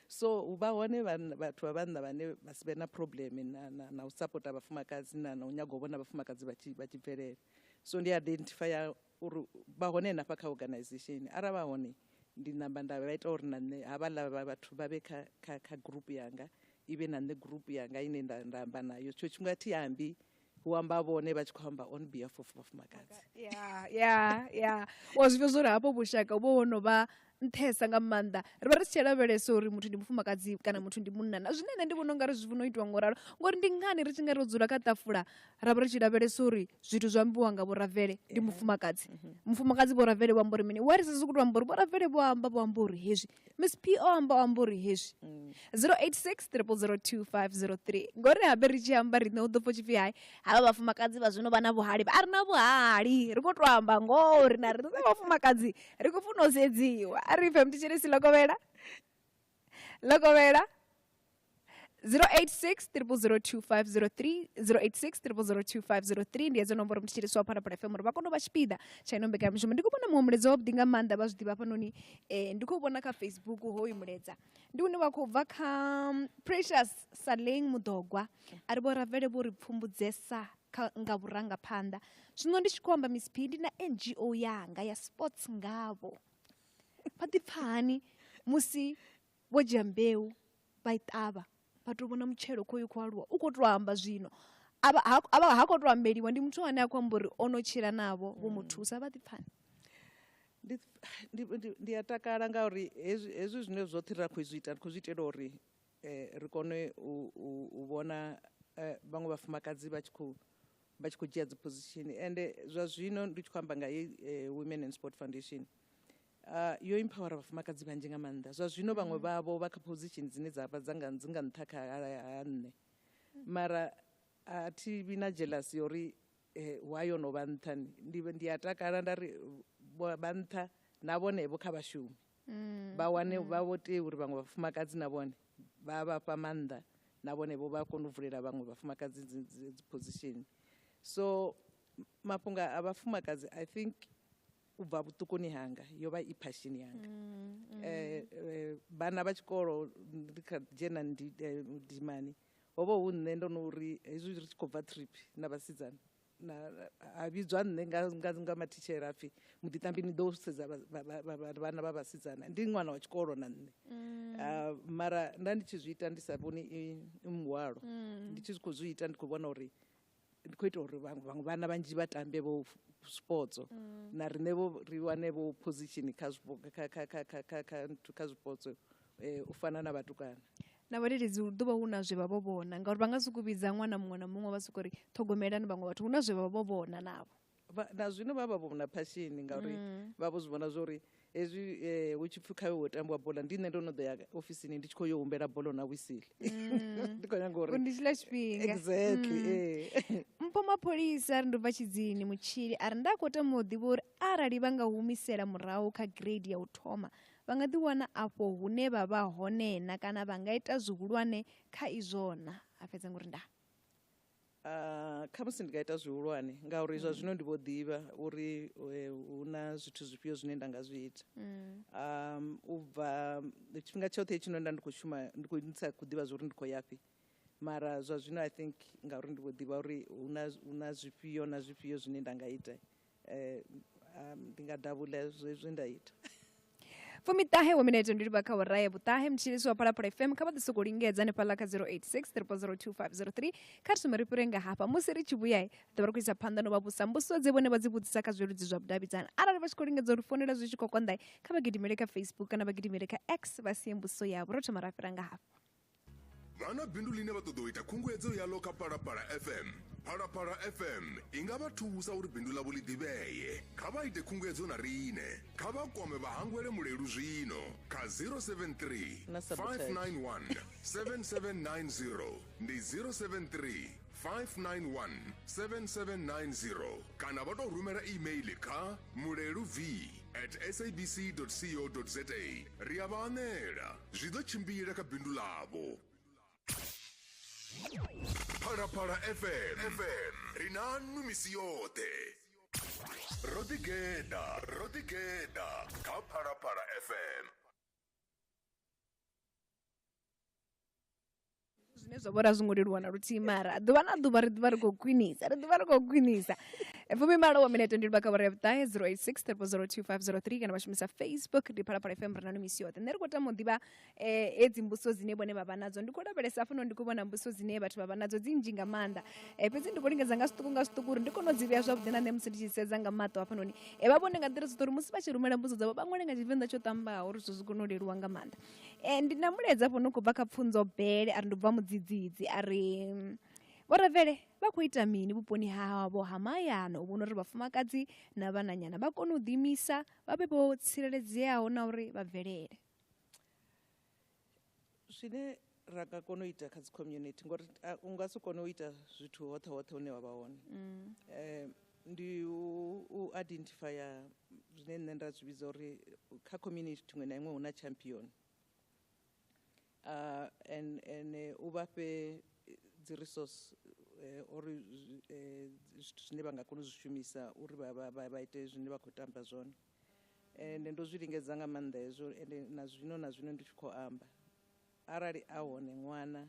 So vha hone vhathu vha vhanna vhane vha si vhe na problem na u sapota vhafumakadzi na u nyaga u vhona vhafumakadzi vha tshi bvelela. So ndi identify uri vha hone hanefha kha organization, arali vha hone ndi namba nda vha ita uri na nṋe havhaḽa vhathu vha vhe kha group yanga, i vhe na nṋe group yanga ine nda amba nayo. Tshiṅwe tshifhinga thi ambi, hu amba vhone vha tshi khou amba on behalf of vhafumakadzi. Ya. Wa zwi pfha uri hafho vhushaka vho ho no vha nṱhesa nga maanḓa. Ri vha ri si tsha lavhelesa uri muthu ndi mufumakadzi kana muthu ndi munna. Na zwine nṋe ndi vhona ungari zwi funa u itiwa ngoralo, ngori ndi ngani ri tshi nga ro dzula kha ṱafula ra vha ri tshi lavhelesa uri zwithu zwi ambiwa nga Vho Ravele ndi mufumakadzi. Mufumakadzi Vho Ravele vho amba uri mini? Wa ri sa sokou tou amba uri Vho Ravele vho amba, vho amba uri hezwi. Miss P o amba, o amba uri hezwi. 086 000 2503. Ngori habe ri tshi amba riṋe hu ḓo pfha hu tshi pfhi hai, havha vhafumakadzi vha zwino vha na vhuhali. A ri na vhuhali, ri khou tou amba ngoho uri na riṋe sa vhafumakadzi ri khou funa u sedziwa. A ri pfe mthetshelesi Lokovhela. Lokovhela. 086 000 2503, 086 000 2503 ndi hedzo nomboro mthetshelesi wa Phalaphala FM uri vha kone u vha tshipiḓa tsha ino mbekanyamushumo. Ndi khou vhona muṅwe mulaedza wavhuḓi nga maanḓa vha zwi ḓivha hafhanoni, ndi khou vhona kha Facebook hoyu mulaedza ndi une wa khou bva kha Precious Saleng Mudogwa, a ri Vho Ravele vho ri pfumbudzesa nga vhurangaphanḓa. Zwino ndi tshi khou amba Miss P ndi na NGO yanga ya sports ngavho. Vha ḓi pfha hani musi vho dzhia mbeu vha i ṱavha vha tou vhona mutshelo khoyu khou aluwa, u khou tou amba zwino avha ha khou tou ambeliwa, ndi muthu ane a khou amba uri o no tshila navho vho mu thusa, vha ḓi pfha hani? Ndi a takala ngauri hezwi zwine zwoṱhe ra khou zwi ita, ri khou zwi itela uri ri kone u vhona vhaṅwe vhafumakadzi vha tshi khou dzhia dzi position. Ende zwa zwino ndi tshi khou amba nga Women in Sport Foundation, yo empower vhafumakadzi vhanzhi nga maanḓa. Zwa zwino vhaṅwe vhavho vha kha position dzine dza vha dzi nga nṱha kha ha nṋe, mara a thi vhi na jealousy ya uri why yo no vha nṱha. Ndi a takala nda ri vha nṱha na vhone vho kha vhashumi vha wane vha vho tea uri vhaṅwe vhafumakadzi na vhone vha vha fha maanḓa Na vhone vho vha kona u vulela vhaṅwe vhafumakadzi dzi position. So mafhungo a vhafumakadzi, I think u bva vhuṱukuni hanga yo vha i passion yanga. Vhana vha tshikolo ndi kha dzhena ndimani, ho vha hu nṋe ndo no uri hezwi ri tshi khou bva trip na vhasidzana, na ha vhidzwa nṋe nga mathitshere apfi muḓiṱambi ni ḓo sedza vhana vha vhasidzana, ndi ṅwana wa tshikolo na nṋe. Mara nda ndi tshi zwi ita ndi sa vhoni i muhwalo, ndi tshi khou zwi ita ndi khou vhona uri ndi khou ita uri vhaṅwe vhana vhanzhi vha tambe vho sports, na riṋe vho ri wane vho position kha kha zwipotso u fana na vhatukana. Na vhadededzi hu ḓovha hu na zwe vha vho vhona, ngauri vha nga sokou vhidza ṅwana muṅwe na muṅwe vha sokou ri ṱhogomelani vhaṅwe vhathu, hu na zwe vha vho vhona navho. Na zwino vha vha vho na passion, ngauri vha vho zwi vhona zwori hezwi hu tshi pfhi kha hu tambiwa bola, ndi nṋe ndo no ḓo ya ofisini ndi tshi khou yo humbela bola na wisili, ndi khou nyanga uri ndi tshiḽa tshifhinga. Exactly, eh. Mpho mapholisa ari ndo bva Tshidzini Mutshili, ari nda khou tama u ḓivha uri arali vha nga humisela murahu kha grade ya u thoma, vha nga ḓi wana afho hune vha vha hone na, kana vha nga ita zwihulwane kha izwo na? A fhedza ngori nda Khamusi ndi nga ita zwihulwane, ngauri zwa zwino ndi vho ḓivha uri hu na zwithu zwifhio zwine nda nga zwi ita. U bva tshifhinga tshoṱhe tshino nda ndi khou shuma ndi khou ndi sa khou ḓivha zwa uri ndi khou yafhi, mara zwa zwino I think ngauri ndi vho ḓivha uri hu na zwifhio na zwifhio zwine nda nga ita, ndi nga davhula zwe nda ita. 90 wa minete ndi livha kha awara ya vhuṱahe. Mutshilisi wa Phalaphala FM, kha vha ḓi sokou lingedza hanefhaḽa kha 086 0002503. Kha ri thome ri fhire nga hafha, musi ri tshi vhuya ḓo vha ri khou isa phanḓa no vha vhusa mbudziso dze vhone vha dzi vhudzisa kha zwileludzi zwa vhudavhidzani. Arali vha tshi khou lingedza uri founela zwi tshi khou konḓa, kha vha gidimele kha Facebook kana vha gidimele kha X vha sie mbudziso yavho. Ro thoma ra fhira nga hafha. Vha na bindu ḽine vha ṱoḓa u ita khunguwedzo yaḽo kha Phalaphala FM. Phalaphala FM i nga vha thusa uri bindu ḽavho ḽi ḓivhee. Kha vha ite khunguwedzo na riṋe, kha vha kwame vhahangwele Mulelu zwino kha 073 Na sabotage. 591 7790, ndi 073 591 7790, kana vha tou rumela email kha muleluv@sabc co za. Ri a vha anela, zwi ḓo tshimbila kha bindu ḽavho. Phalaphala FM, FM ri na nnu misi yoṱhe, ro ḓigeḓa, ro ḓigeḓa kha Phalaphala FM. Zwine zwa vhora zwo ngo leluwa na luthihi, mara ḓuvha na ḓuvha ri ḓuvha ri khou khwinisa, ri ḓuvha ri khou khwinisa. 80 wa minete ndi livha kha awara ya vhuṱahe. 086 0002503 kana vha shumisa Facebook, ndi Phalaphala FM, ri na no misi yoṱhe. Nṋe ri khou tama u ḓivha hedzi mbudziso dzine vhone vha vha nadzo. Ndi khou lavhelesa hafhanoni, ndi khou vhona mbudziso dzine vhathu vha vha nadzo dzi nnzhi nga maanḓa, fhedzi ndi khou lingedza nga zwiṱuku nga zwiṱuku uri ndi kone u dzi vhea zwavhuḓi na nṋe musi ndi tshi sedza nga maṱo hafhanoni. Vha vhone nga nḓila dzoṱhe uri musi vha tshi rumela mbudziso dzavho vha ṅwale nga Tshivenḓa tsho ṱambaho uri zwithu zwi kone u leluwa nga maanḓa. Ndi na mulaedza hafho no khou bva kha Pfunzo Bele, ari ndi bva Mudzidzidzi, ari vho Ravele vha khou ita mini vhuponi havho ha mahayani u vhona uri vhafumakadzi na vhananyana vha kone u ḓiimisa, vha vhe vho tsireledzeaho na uri vha bvelele? Zwine ra nga kona u ita kha dzi community, ngori u nga si kone u ita zwithu hoṱhe hoṱhe hune wa vha hone, ndi u identifya zwine nṋe nda zwi vhidza uri kha community iṅwe na iṅwe hu na champion, and u vha fhe dzi resource uri zwithu zwine vha nga kona u zwi shumisa uri vha ite zwine vha khou tamba zwone. Ende ndo zwi lingedza nga maanḓa hezwo, ende na zwino ndi tshi khou amba, arali a hone ṅwana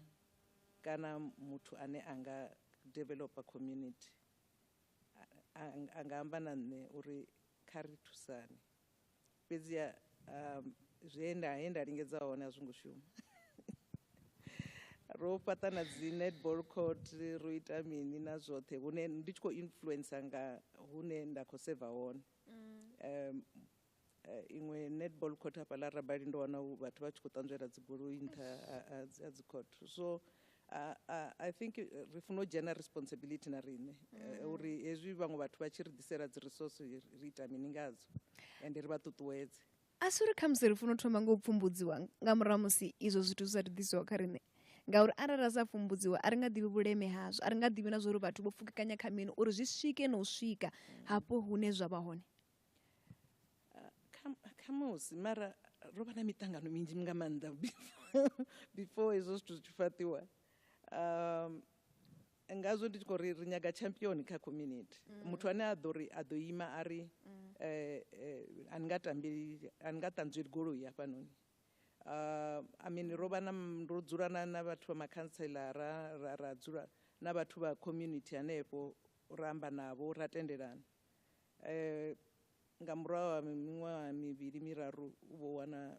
kana muthu ane a nga developa community, a nga amba na nṋe uri kha ri thusane. Fhedziha zwe nda he nda lingedza hone a zwo ngo shuma. Ro fhaṱa na dzi netball court, ro ita mini na zwoṱhe hune ndi tshi khou influencer nga hune nda khou seva hone. Iṅwe netball court hafhaḽa Rabali, ndo wana vhathu vha tshi khou ṱanzwela dzigoloi nṱha ha dzi court. So I think ri funa u dzhena responsibility na riṋe uri hezwi vhaṅwe vhathu vha tshi ri ḓisela dzi resource, ri ita mini ngadzo, ende ri vha ṱuṱuwedze. A si uri khamusi ri funa u thoma nga u pfumbudziwa nga murahu musi izwo zwithu zwi sa ḓisiwa kha riṋe, ngauri arali ra sa pfumbudziwa a ri nga ḓivhi vhuleme hazwo, a ri nga ḓivhi na zwa uri vhathu vho pfukekanya kha mini uri zwi swike na u swika hafho hune zwa vha hone. Khamusi, mara ro vha na miṱangano minzhi nga maanḓa before hezwo zwithu zwi tshi fhaṱiwa. Ngazwo ndi tshi khou ri ri nyaga champion kha community, muthu ane a ḓo ri a ḓo ima a ri a ni nga tambeli, a ni nga ṱanzweli goloi hafhanoni. I mean, ro vha na ro dzula na vhathu vha makhantselara, ra dzula na vhathu vha community hanefho, ra amba navho, ra tendelana. Nga murahu ha miṅwaha mivhili miraru u vho wana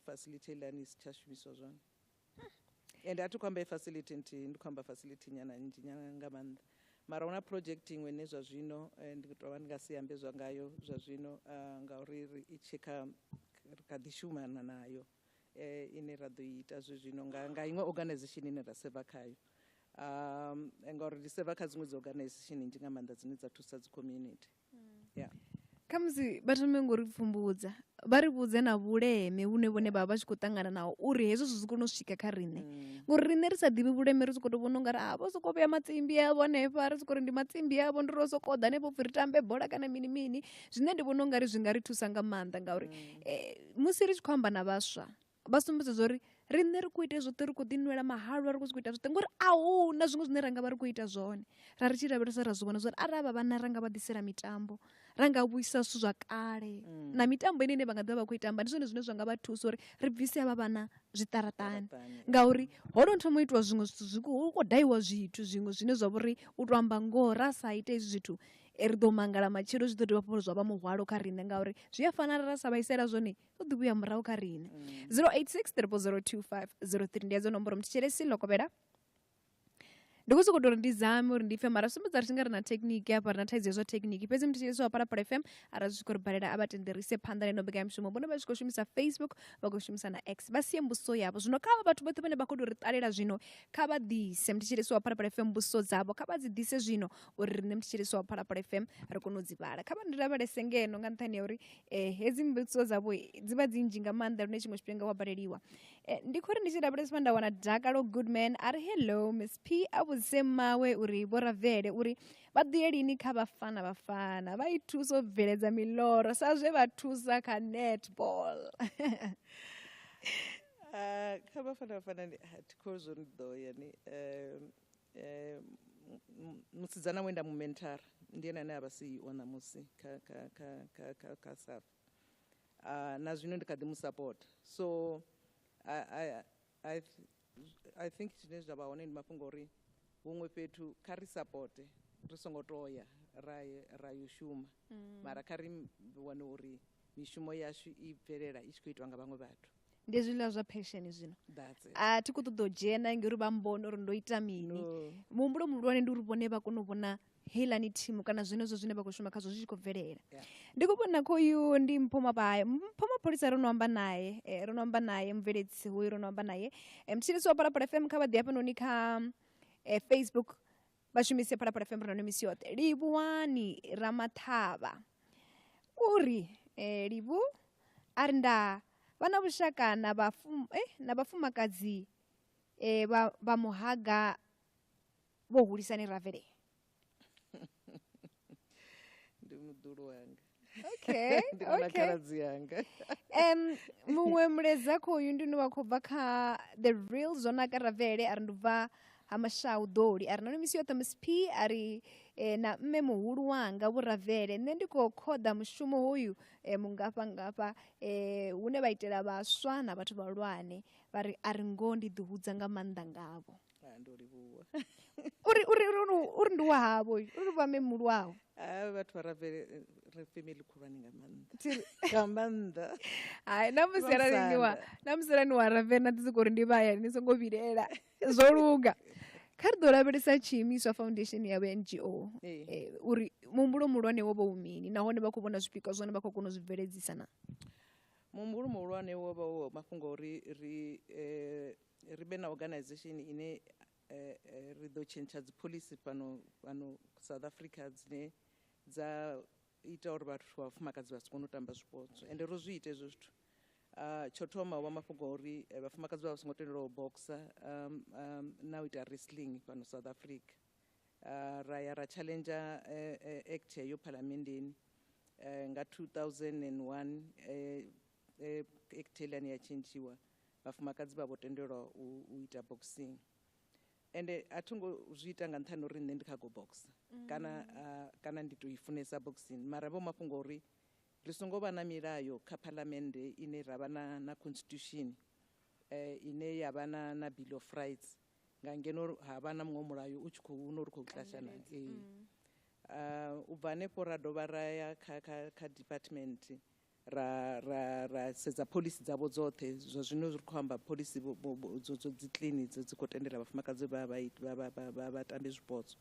facility heiḽani i si tsha shumiswa zwone. And a thi khou amba facility nthihi, ndi khou amba facility nyana nnzhi nyana nga maanḓa. Mara huna project iṅwe ine zwa zwino ndi tovha ndi nga si ambe zwa ngayo zwa zwino, ngauri ri i tshe kha ri kha ḓi shumana nayo, ine ra ḓo ita zwe zwino nga iṅwe organization ine ra seva khayo, ngauri ndi seva kha dziṅwe dzi organization nnzhi nga maanḓa dzine dza thusa dzi community. Yeah. Khamusi vha thome ngo ri pfumbudza, vha ri vhudze na vhuleme vhune vhone vha vha vha tshi khou ṱangana naho uri hezwo zwithu zwi kone u swika kha riṋe, ngori riṋe ri sa ḓivhi vhuleme ri sokou tou vhona ungari a vho sokou vhea matsimbi avho hanefha, ri sokou ri ndi matsimbi avho, ndi ro sokou ḓa hanefho pfhi ri tambe bola kana mini mini. Zwine ndi vhona ungari zwi nga ri thusa nga maanḓa, ngauri musi ri tshi khou amba na vhaswa vha sumbedza zwa uri riṋe ri khou ita zwoṱhe, ri khou ḓi nwela mahalwa, ri khou sokou ita zwoṱhe ngori a huna zwiṅwe zwine ra nga vha ri khou ita zwone. Ra ri tshi lavhelesa ra zwi vhona zwa uri arali avha vhana ra nga vha ḓisela mitambo, ra nga vhuisa zwithu zwa kale na mitambo ine ine vha nga ḓovha vha khou i tamba, ndi zwone zwine zwa nga vha thusa uri ri bvise havha vhana zwiṱaraṱani, ngauri ho no thoma u itiwa zwiṅwe zwithu, zwi hu khou daiwa zwithu zwiṅwe zwine zwa vhori u to amba ngoho ra sa ite hezwi zwithu, ri ḓo mangala matshelo, zwi ḓo dovha hafhu zwa vha muhwalo kha riṋe, ngauri zwi a fana ra sa vhaisela zwone u ḓi vhuya murahu kha riṋe. 086 0002503 ndi hedzo nomboro mthetshelesi lokovhela. Ndi khou sokou tou uri ndi zame uri ndi pfe, mara sumbedza ri tshi nga ri na thekhiniki hafha, ri na thaidzo ya zwa thekhiniki, fhedzi mthetshelesi wa Phalaphala FM arali zwi tshi khou ri balela a vha tende ri ise phanḓa na ino mbekanyamushumo. Vhone vha tshi khou shumisa Facebook, vha khou shumisa na X, vha sie mbudziso yavho zwino. Kha vha vhathu vhoṱhe vhane vha khou tou ri ṱalela zwino, kha vha ḓise mthetshelesi wa Phalaphala FM mbudziso dzavho, kha vha dzi ḓise zwino uri riṋe mthetshelesi wa Phalaphala FM ri kone u dzi vhala. Kha vha ndi lavhelese ngeno nga nṱhani ha uri hedzi mbudziso dzavho dzi vha dzi nnzhi nga maanḓa lune tshiṅwe tshifhinga wa baleliwa. Ndi khou ri ndi tshi lavhelesa nda wana Dakalo Goodman a ri hello Miss P, a vhudzise mawe uri vho Ravele uri vha ḓo ya lini kha Bafana Bafana vha i thusa u bveledza miloro sa zwe vha thusa kha netball. Kha Bafana Bafana thi khou zwo ndi ḓo ya ni musidzana we nda mu mentora ndi ene ane a vha CEO ṋamusi kha kha kha kha kha kha SAFA. Na zwino ndi kha ḓi mu support, so I think zwine zwa vha hone ndi mafhungo uri huṅwe fhethu kha ri supporte, ri songo toya ra yo shuma, mara kha ri wane uri mishumo yashu i bvelela i tshi khou itwa nga vhaṅwe vhathu. Ndi hezwiḽa zwa passion zwino. That's it. A thi khou ṱoḓa u dzhena ngori vha mbona uri ndo ita mini. No. Muhumbulo muhulwane ndi uri vhone vha kone u vhona heiḽani thimu kana zwenezwo zwine vha khou shuma khazwo zwi tshi khou bvelela. Ndi khou vhona khoyu ndi Mpho Mabaya. Mpho Mapholisa ro no amba naye, ro no amba naye mubveledzi hoyu ro no amba naye. Mthetshelesi wa Phalaphala FM kha vha ḓe hafhanoni kha Facebook vha shumise Phalaphala FM ri na misi yoṱhe. Livhuwani Ramathavha uri Livhu a ri nda vha na vhushaka na na vhafumakadzi vha muhaga vho hulisani Ravele. Ndi muḓulu wanga. Okay, Ndi na okay. khaladzi yanga. Muṅwe mulaedza khoyu ndi une wa khou bva kha The Real Zwonaka Ravele a ri ndi bva ha Mashau Ḓoli, a ri na misi yoṱhe Miss P a ri na mme muhulu wanga Vho Ravele, nṋe ndi khou khoḓa mushumo hoyu mungafha ngafha hune vha itela vhaswa na vhathu vhahulwane, vha ri a ri ngoho ndi ḓihudza nga maanḓa ngavho. Ndo livhuwa. Uri ndi wa havho, uri vha mme muhulu wavho. Vhathu vha Ravele ri family khulwane nga maanḓa. Nga maanḓa. Hai, na musi arali ni wa, Vha na musi arali ni wa Ravele na ḓi sokou ri ndi vha hayani, ni songo vhilaela. Zwo luga. Kha ri ḓo lavhelesa tshiimiswa foundation ya NGO, uri muhumbulo muhulwane wo vha u mini nahone vha khou vhona zwipikwa zwone vha khou kona u zwi bveledzisa na. Muhumbulo muhulwane wo vha u mafhungo uri ri vhe na organization ine ri ḓo tshentsha dzi policy fhano South Africa dzine dza ita uri vhathu vha vhafumakadzi vha si kone u tamba zwipotso, ende ro zwi ita hezwo zwithu. Tsho thoma ho vha mafhungo uri vhafumakadzi vha vha songo tendelwa u boxer na u ita wrestling fhano South Africa. Ra ya ra challenge act heyo phalamenndeni nga 2001, act heiḽani ya tshentshiwa, vhafumakadzi vha vho tendelwa u ita boxing. Ende a tho ngo zwi ita nga nṱhani uri nṋe ndi kha go box kana kana ndi to i funesa boxing, mara vho mafhungo uri ri songo vha na milayo kha phalamennde ine ra vha na constitution ine ya vha na bill of rights, nga ngeno ha vha na muṅwe mulayo u tshi khou no ri khou clashana. U bva hanefho ra dovha ra ya kha department ra sedza policy dzavho dzoṱhe. Zwa zwino ri khou amba policy dzo dzi clean dzi khou tendela vhafumakadzi vha tambe zwipotso.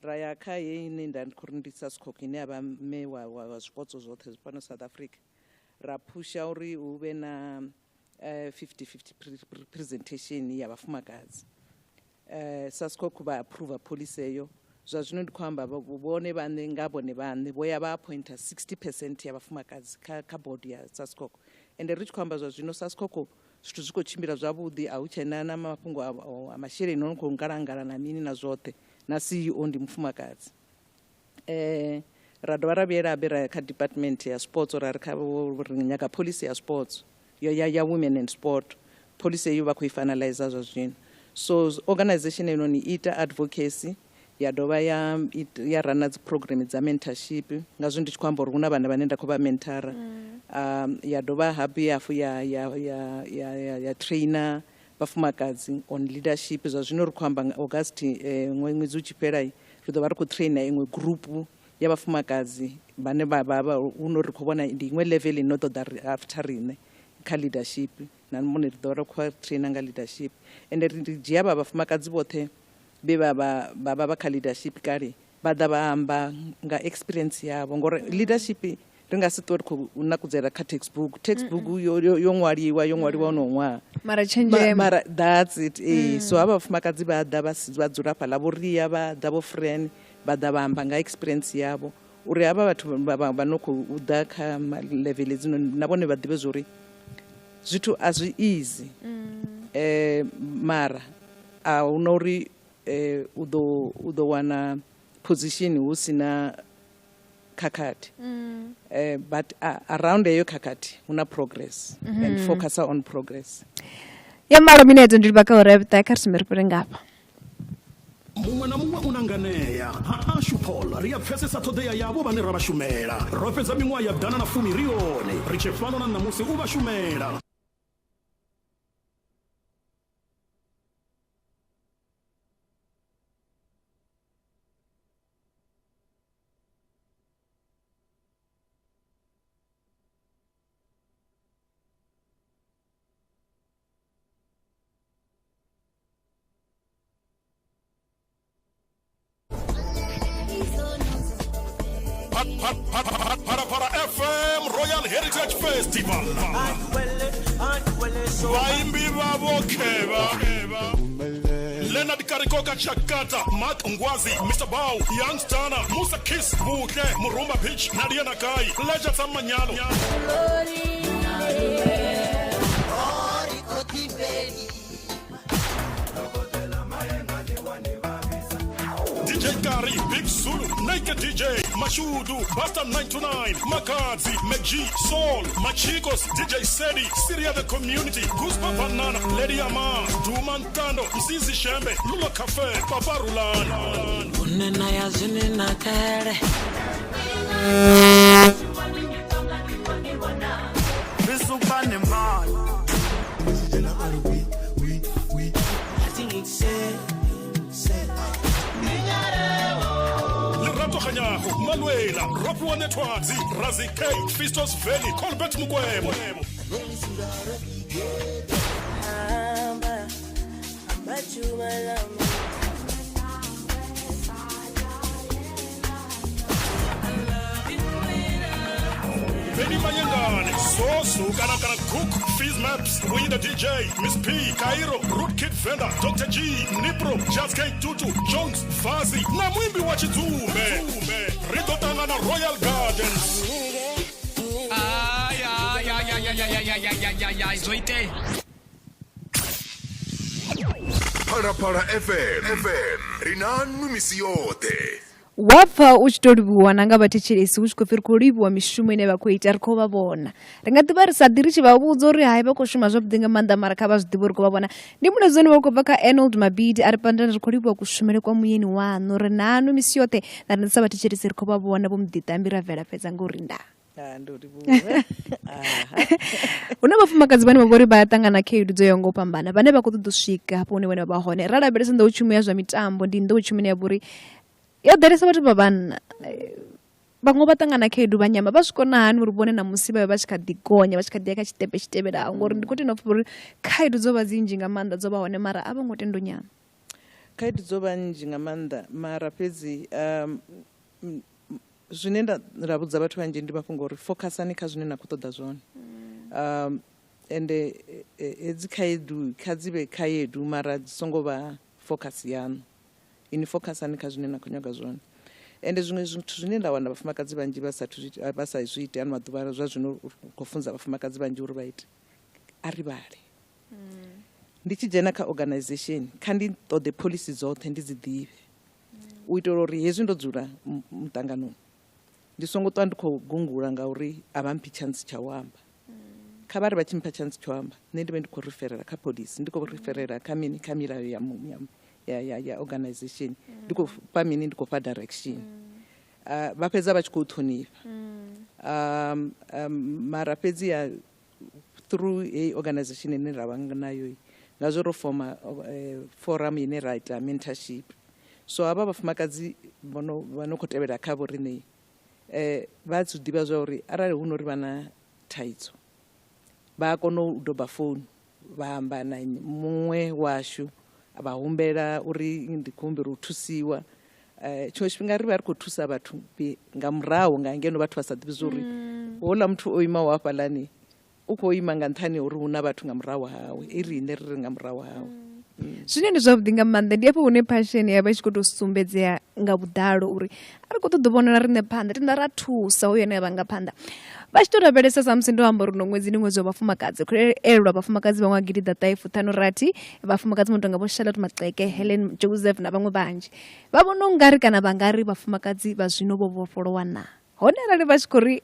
Ra ya kha heyi ine nda ndi khou ri ndi SASCOC, ine ya vha mme wa zwipotso zwoṱhe fhano South Africa, ra phusha uri hu vhe na 50-50 presentation ya vhafumakadzi. SASCOC vha approve policy eyo. Zwa zwino ndi khou amba vhone vhaṋe nga vhone vhaṋe vho ya vha appointa 60% ya vhafumakadzi kha board ya SASCOC. Ende ri tshi khou amba zwa zwino SASCOC zwithu zwi khou tshimbila zwavhuḓi, a hu tshena na mafhungo a masheleni o no khou ngalangala na mini na zwoṱhe, na CEO ndi mufumakadzi. Ra dovha ra vhuyela habe ra ya kha department ya sports, ra ri kha ri nyaga policy ya sports ya women and sport. Policy eyo vha khou i finalizer zwa zwino. So organization heinoni i ita advocacy, ya dovha ya rana dzi program dza mentorship, ngazwo ndi tshi khou amba uri hu na vhana vhane nda khou vha mentora. Ya dovha habe hafhu ya trainer vhafumakadzi on leadership. Zwa zwino ri khou amba nga August, ṅwedzi u tshi fhela, ri ḓo vha ri khou trainer iṅwe group ya vhafumakadzi vhane vha hu no ri khou vhona ndi iṅwe level ino ṱoḓa after riṋe kha leadership, na mone ri ḓo vha ri khou trainer nga leadership. Ende ri dzhia vha vhafumakadzi vhoṱhe vhe vha kha leadership kale, vha ḓa vha amba nga experience yavho, ngori leadership ri nga si ṱwe ri khou nakudzela kha textbook. Textbook yo ṅwaliwa, yo ṅwaliwa no ṅwaha. Mara tshenzhemo. Mara that's it. So havha vhafumakadzi vha ḓa vha dzula fhaḽa, vho Ria vha ḓa, vho Fran vha ḓa vha amba nga experience yavho, uri havha vhathu vha no khou ḓa kha level hedzinoni na vhone vha ḓivhe zwa uri zwithu a zwi easy. Mara a huna uri u ḓo wana position hu sina khakhathi. But around eyo khakhathi hu na progress, and focus on progress. Ya malo minete ndi livha kha uri vhuṱa kha ri sume ri fhire ngafha. Muṅwe na muṅwe u na nganea. Ha Ashu Paul ri a pfesesa ṱhoḓea yavho vhane ra vha shumela. Ro fhedza miṅwaha ya 110 ri hone, ri tshe fhano na ṋamusi u vha shumela. Phalaphala FM Royal Heritage Festival. Vaimbi vavo kheva Leonard Karikoka Chakata, Mark Ngwazi, Mr. Bow, Young Stana, Musa Kiss, Buhle, Murumba Beach, Nadia Nakai, Pleasure Tsamanyalo. DJ Kari, Big Zulu, Naked DJ, Mashudu, Buster 929, Makazi, McG, Soul, Machikos, DJ Sedi, Syria the Community, Guspa Banana, Lady Amar, Duman Tando, Mzizi Shembe, Lula Cafe, Papa Rulan. Unena ya zini na kere. Lerato Kganyago, Malwela, Ropiwa Nethwadzi, Razi K, Fistos Valley, Colbert Mukwebo. Benny Mayengani, Sosu, Kana Kana Cook, Fizz Maps, Winnie the DJ, Miss P, Cairo, Rootkit Vendor, Dr. G, Nipro, Jazz K Tutu, Jones, Fazi, na mwimbi wa Chidzumbe. Ri ḓo ṱangana Royal Gardens. Ay, ay, ay, ay, ay, ay, ay, ay, ay, ay, ay, zwo itea. Phalaphala FM, ri na nwi misi yoṱhe. Wa pfa u tshi to livhuwa na nga vhathetshelesi hu tshi khou pfhi ri khou livhuwa mishumo ine vha khou ita, ri khou vha vhona. Ri nga ḓivha ri sa ḓi ri tshi vha vhudza uri hai vha khou shuma zwavhuḓi nga maanḓa, mara kha vha zwi ḓivhe uri khou vha vhona. Ndi mulaedza une wa khou bva kha Arnold Mabidi a ri pandani ri khou livhuwa kushumele kwa muyeni waṋu, ri nanu misi yoṱhe na riṋe sa vhathetshelesi ri khou vha vhona vho muḓiṱambi ra bvela fhedza ngo ri ndaa. Ndo livhuwa. Hu na vhafumakadzi vhane vha vhori vha a ṱangana khaedu dzo yaho nga u fhambana, vhane vha khou ṱoḓa u swika hafho hune vhone vha vha hone. Ra lavhelesa nḓowetshumo ya zwa mitambo, ndi nḓowetshumo ine ya vha uri yo ḓalesa vhathu vha vhanna. Vhaṅwe vha ṱangana khaedu vha nyama, vha zwi kona hani uri vhone ṋamusi vha vhe vha tshi kha ḓi gonya, vha tshi kha ḓi ya kha tshiṱepe tshi tevhelaho? Ngori ndi khou tenda upfhi uri khaedu dzo vha dzi nnzhi nga maanḓa, dzo vha hone mara a vho ngo tenda u nyama. Khaedu dzo vha nnzhi nga maanḓa, mara fhedzi zwine nda vhudza vhathu vhanzhi ndi mafhungo uri fokhasani kha zwine na khou ṱoḓa zwone. Ende hedzi khaedu kha dzi vhe khaedu mara dzi songo vha focus yaṋu. Ini fokhasani kha zwine na khou nyaga zwone. Ende zwiṅwe zwithu zwine nda wana vhafumakadzi vhanzhi vha sathu vha sa zwi ite ano maḓuvha zwa zwino u khou funza vhafumakadzi vhanzhi uri vha ite, a ri vhale. Ndi tshi dzhena kha organization kha ndi ṱoḓe phoḽisi dzoṱhe ndi dzi ḓivhe, u itela uri hezwi ndo dzula muṱanganoni ndi songo ṱwa ndi khou gungula ngauri a vha mphi chance tsha u amba. Kha vha ri vha tshi mpha chance tsha u amba, nṋe ndi vhe ndi khou riferela kha phoḽisi, ndi khou riferela kha mini, kha milayo ya ya ya organization, ndi khou fha mini, ndi khou fha direction. Vha fhedza vha tshi khou ṱhonifha. Mara fhedzi ya through heyi organization ine ra vha nayo, ngazwo ro foma forum ine ra ita mentorship. So havha vhafumakadzi vha no khou tevhela kha vho riṋe, vha zwi ḓivha zwa uri arali hu no ri vha na thaidzo vha a kona u doba founu vha amba na muṅwe washu, vha humbela uri ndi khou humbela u thusiwa. Tshiṅwe tshifhinga ri vha ri khou thusa vhathu nga murahu nga ngeno vhathu vha sa ḓivhi zwa uri houḽa muthu o imaho hafhaḽani u khou ima nga nṱhani ha uri hu na vhathu nga murahu hawe, i riṋe ri ri nga murahu hawe. Zwine ndi zwavhuḓi nga maanḓa ndi hafho hune passion ya vha i tshi khou tou sumbedzea nga vhuḓalo uri a ri khou ṱoḓa u vhonala riṋe phanḓa, tenda ra thusa hoyo ane a vha nga phanḓa. Vha tshi tou lavhelesa sa musi ndo amba uri no ṅwedzi ndi ṅwedzi wa vhafumakadzi, khou elelwa vhafumakadzi vha ṅwaha 1956, vhafumakadzi vho no tonga vho Charlotte Maxeke, Helen Joseph na vhaṅwe vhanzhi. Vha vhona u ngari kana vha nga ri vhafumakadzi vha zwino vho vhofholowa naa? Hone arali vha tshi khou ri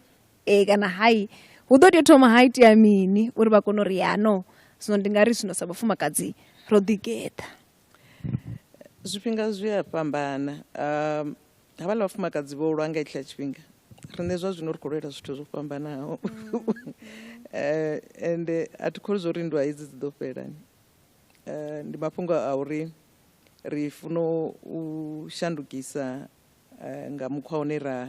ee kana hai, hu ḓo tea u thoma ha itea mini uri vha kone uri ya no, zwino ndi nga ri zwino sa vhafumakadzi ro ḓigeḓa? Zwifhinga zwi a fhambana. Havhaḽa vhafumakadzi vho lwa nga hetshiḽa tshifhinga, riṋe zwa zwino ri khou lwela zwithu zwo fhambanaho. Ende a thi kholwi zwa uri nndwa hedzi dzi ḓo fhela. Ndi mafhungo a uri ri funa u shandukisa nga mukhwa une ra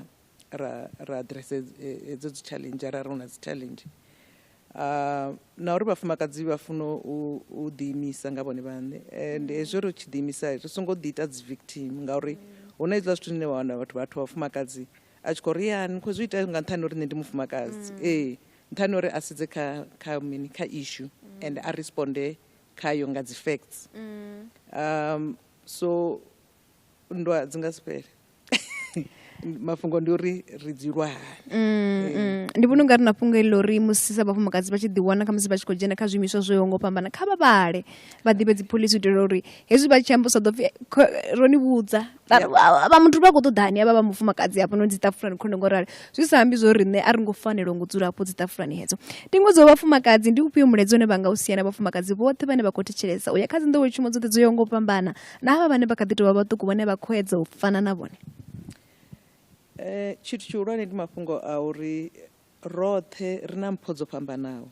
ra ra address hedzo dzi challenge arali hu na dzi challenge. Na uri vhafumakadzi vha funa u ḓiimisa nga vhone vhaṋe, and hezwi ri tshi ḓiimisa ri songo ḓi ita dzi victim, ngauri hu na hezwiḽa zwithu zwine wa wana vhathu vhathu vha vhafumakadzi a tshi khou ri ya ni khou zwi ita nga nṱhani ha uri nṋe ndi mufumakadzi. Ee, nṱhani ha uri a sedze kha kha mini, kha issue and a responde khayo nga dzi facts. So nndwa dzi nga si fhele. Mafhungo ndi uri ri dzi lwa hani. Ndi vhona ungari na fhungo heḽi uri musi sa vhafumakadzi vha tshi ḓiwana khamusi vha tshi khou dzhena kha zwiimiswa zwo yaho nga u fhambana, kha vha vhale vha ḓivhe dzi phoḽisi u itela uri hezwi vha tshi amba u sa ḓo pfhi ro ni vhudza vha muthu vha khou ṱoḓani havha vha mufumakadzi hafhanoni dzi ṱafulani khone ngo rali, zwi sa ambi zwo riṋe a ri ngo fanela ngo dzula hafho dzi ṱafulani hedzo. Ndi ṅwedzi wa vhafumakadzi, ndi ufhio mulaedza une vha nga u sia na vhafumakadzi vhoṱhe vhane vha khou thetshelesa u ya kha dzi nḓowetshumo dzoṱhe dzo yaho nga u fhambana na havha vhane vha kha ḓi tou vha vhaṱuku vhane vha khou edza u fana na vhone? Tshithu tshihulwane ndi mafhungo a uri roṱhe ri na mpho dzo fhambanaho.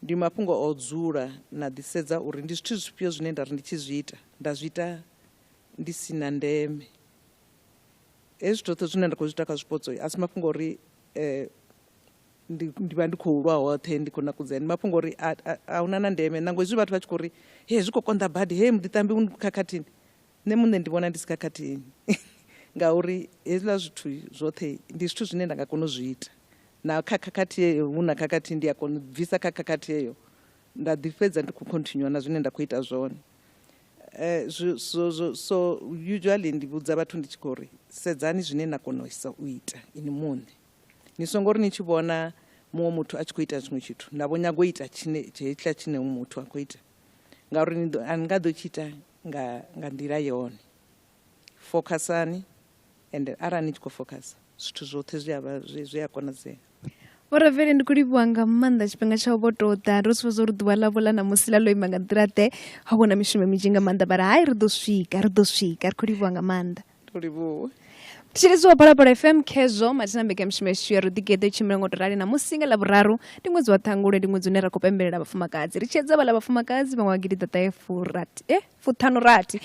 Ndi mafhungo a u dzula na ḓisedza uri ndi zwithu zwifhio zwine nda ri ndi tshi zwi ita nda zwi ita ndi si na ndeme. Hezwi zwithu zwoṱhe zwine nda khou zwi ita kha zwipotso a si mafhungo uri ndi vha ndi khou lwa hoṱhe ndi khou nakudzea, ndi mafhungo uri a huna na ndeme. Nangwe hezwi vhathu vha tshi khou ri he zwi khou konḓa badi, he muḓiṱambi u khakhathini, nṋe muṋe ndi vhona ndi si khakhathini ngauri hezwiḽa zwithu zwoṱhe ndi zwithu zwine nda nga kona u zwi ita. Na kha khakhathi heyo hu na khakhathi ndi a kona u bvisa kha khakhathi heyo nda ḓi fhedza ndi khou continue na zwine nda khou ita zwone. So usually ndi vhudza vhathu ndi tshi khou ri sedzani zwine na kona u ita ini muṋe. Ni songo ri ni tshi vhona muṅwe muthu a tshi khou ita tshiṅwe tshithu na vho nyaga u ita tshine hetshiḽa tshine muthu a khou ita, ngauri ni ḓo a ni nga ḓo tshi ita nga nḓila yone. Fokhasani And arali ni tshi khou focus, zwithu zwoṱhe zwi a vha zwi a konadzea. Vhorabeli, ndi khou livhuwa nga maanḓa tshifhinga tsha vho tou ḓa. Ro zwi uri ḓuvha ḽavho ḽa ṋamusi ḽa ḽo ima nga nḓila ḓe, ha vhona mishumo minzhi nga maanḓa, mara hai, ri ḓo swika, ri ḓo swika. Ri khou livhuwa nga maanḓa. Ndo livhuwa. Thetshelesi wa Phalaphala FM, khezwo mathina mbekanyamushumo yashu ya Ruḓigeḓo i tshimbila ngo to rali. Ṋamusi nga Ḽavhuraru ndi ṅwedzi wa Ṱhangule, ndi ṅwedzi une ra khou pembelela vhafumakadzi. Ri tshedza vhaḽa vhafumakadzi vha ṅwaha gidiḓaṱahe furathi fuṱhanu rathi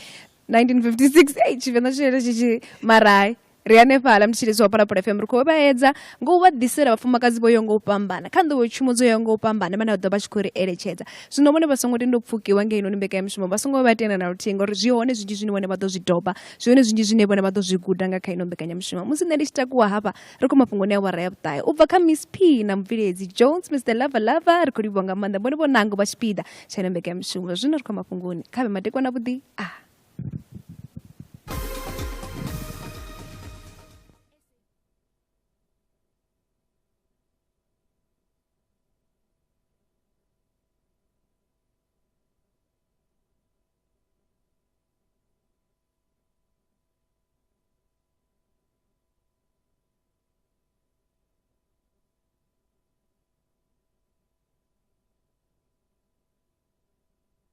1956. Ei, Tshivenḓa tshele tshi tshi marai ri hanefhaḽa. Mthetshelesi wa Phalaphala FM, ri khou vhaedza ngo u vha ḓisela vhafumakadzi vho yaho nga u fhambana kha nḓowetshumo dzo yaho nga u fhambana, vhane vha ḓo vha tshi khou ri eletshedza. Zwino vhone vha songo tenda u pfukiwa nga heinoni mbekanyamushumo, vha songo vha tenda na luthihi, ngauri zwi hone zwinzhi zwine vhone vha ḓo zwi doba, zwi hone zwinzhi zwine vhone vha ḓo zwi guda nga kha ino mbekanyamushumo. Musi nṋe ndi tshi takuwa hafha, ri khou mafhungoni a awara ya vhuṱahe u bva kha Miss P na mubveledzi Jones, Mr Lava Lava. Ri khou livhuwa nga maanḓa vhone vho nango vha tshipiḓa tsha ino mbekanyamushumo. Zwino ri khou mafhungoni, kha vhe madekwana vhuḓi. A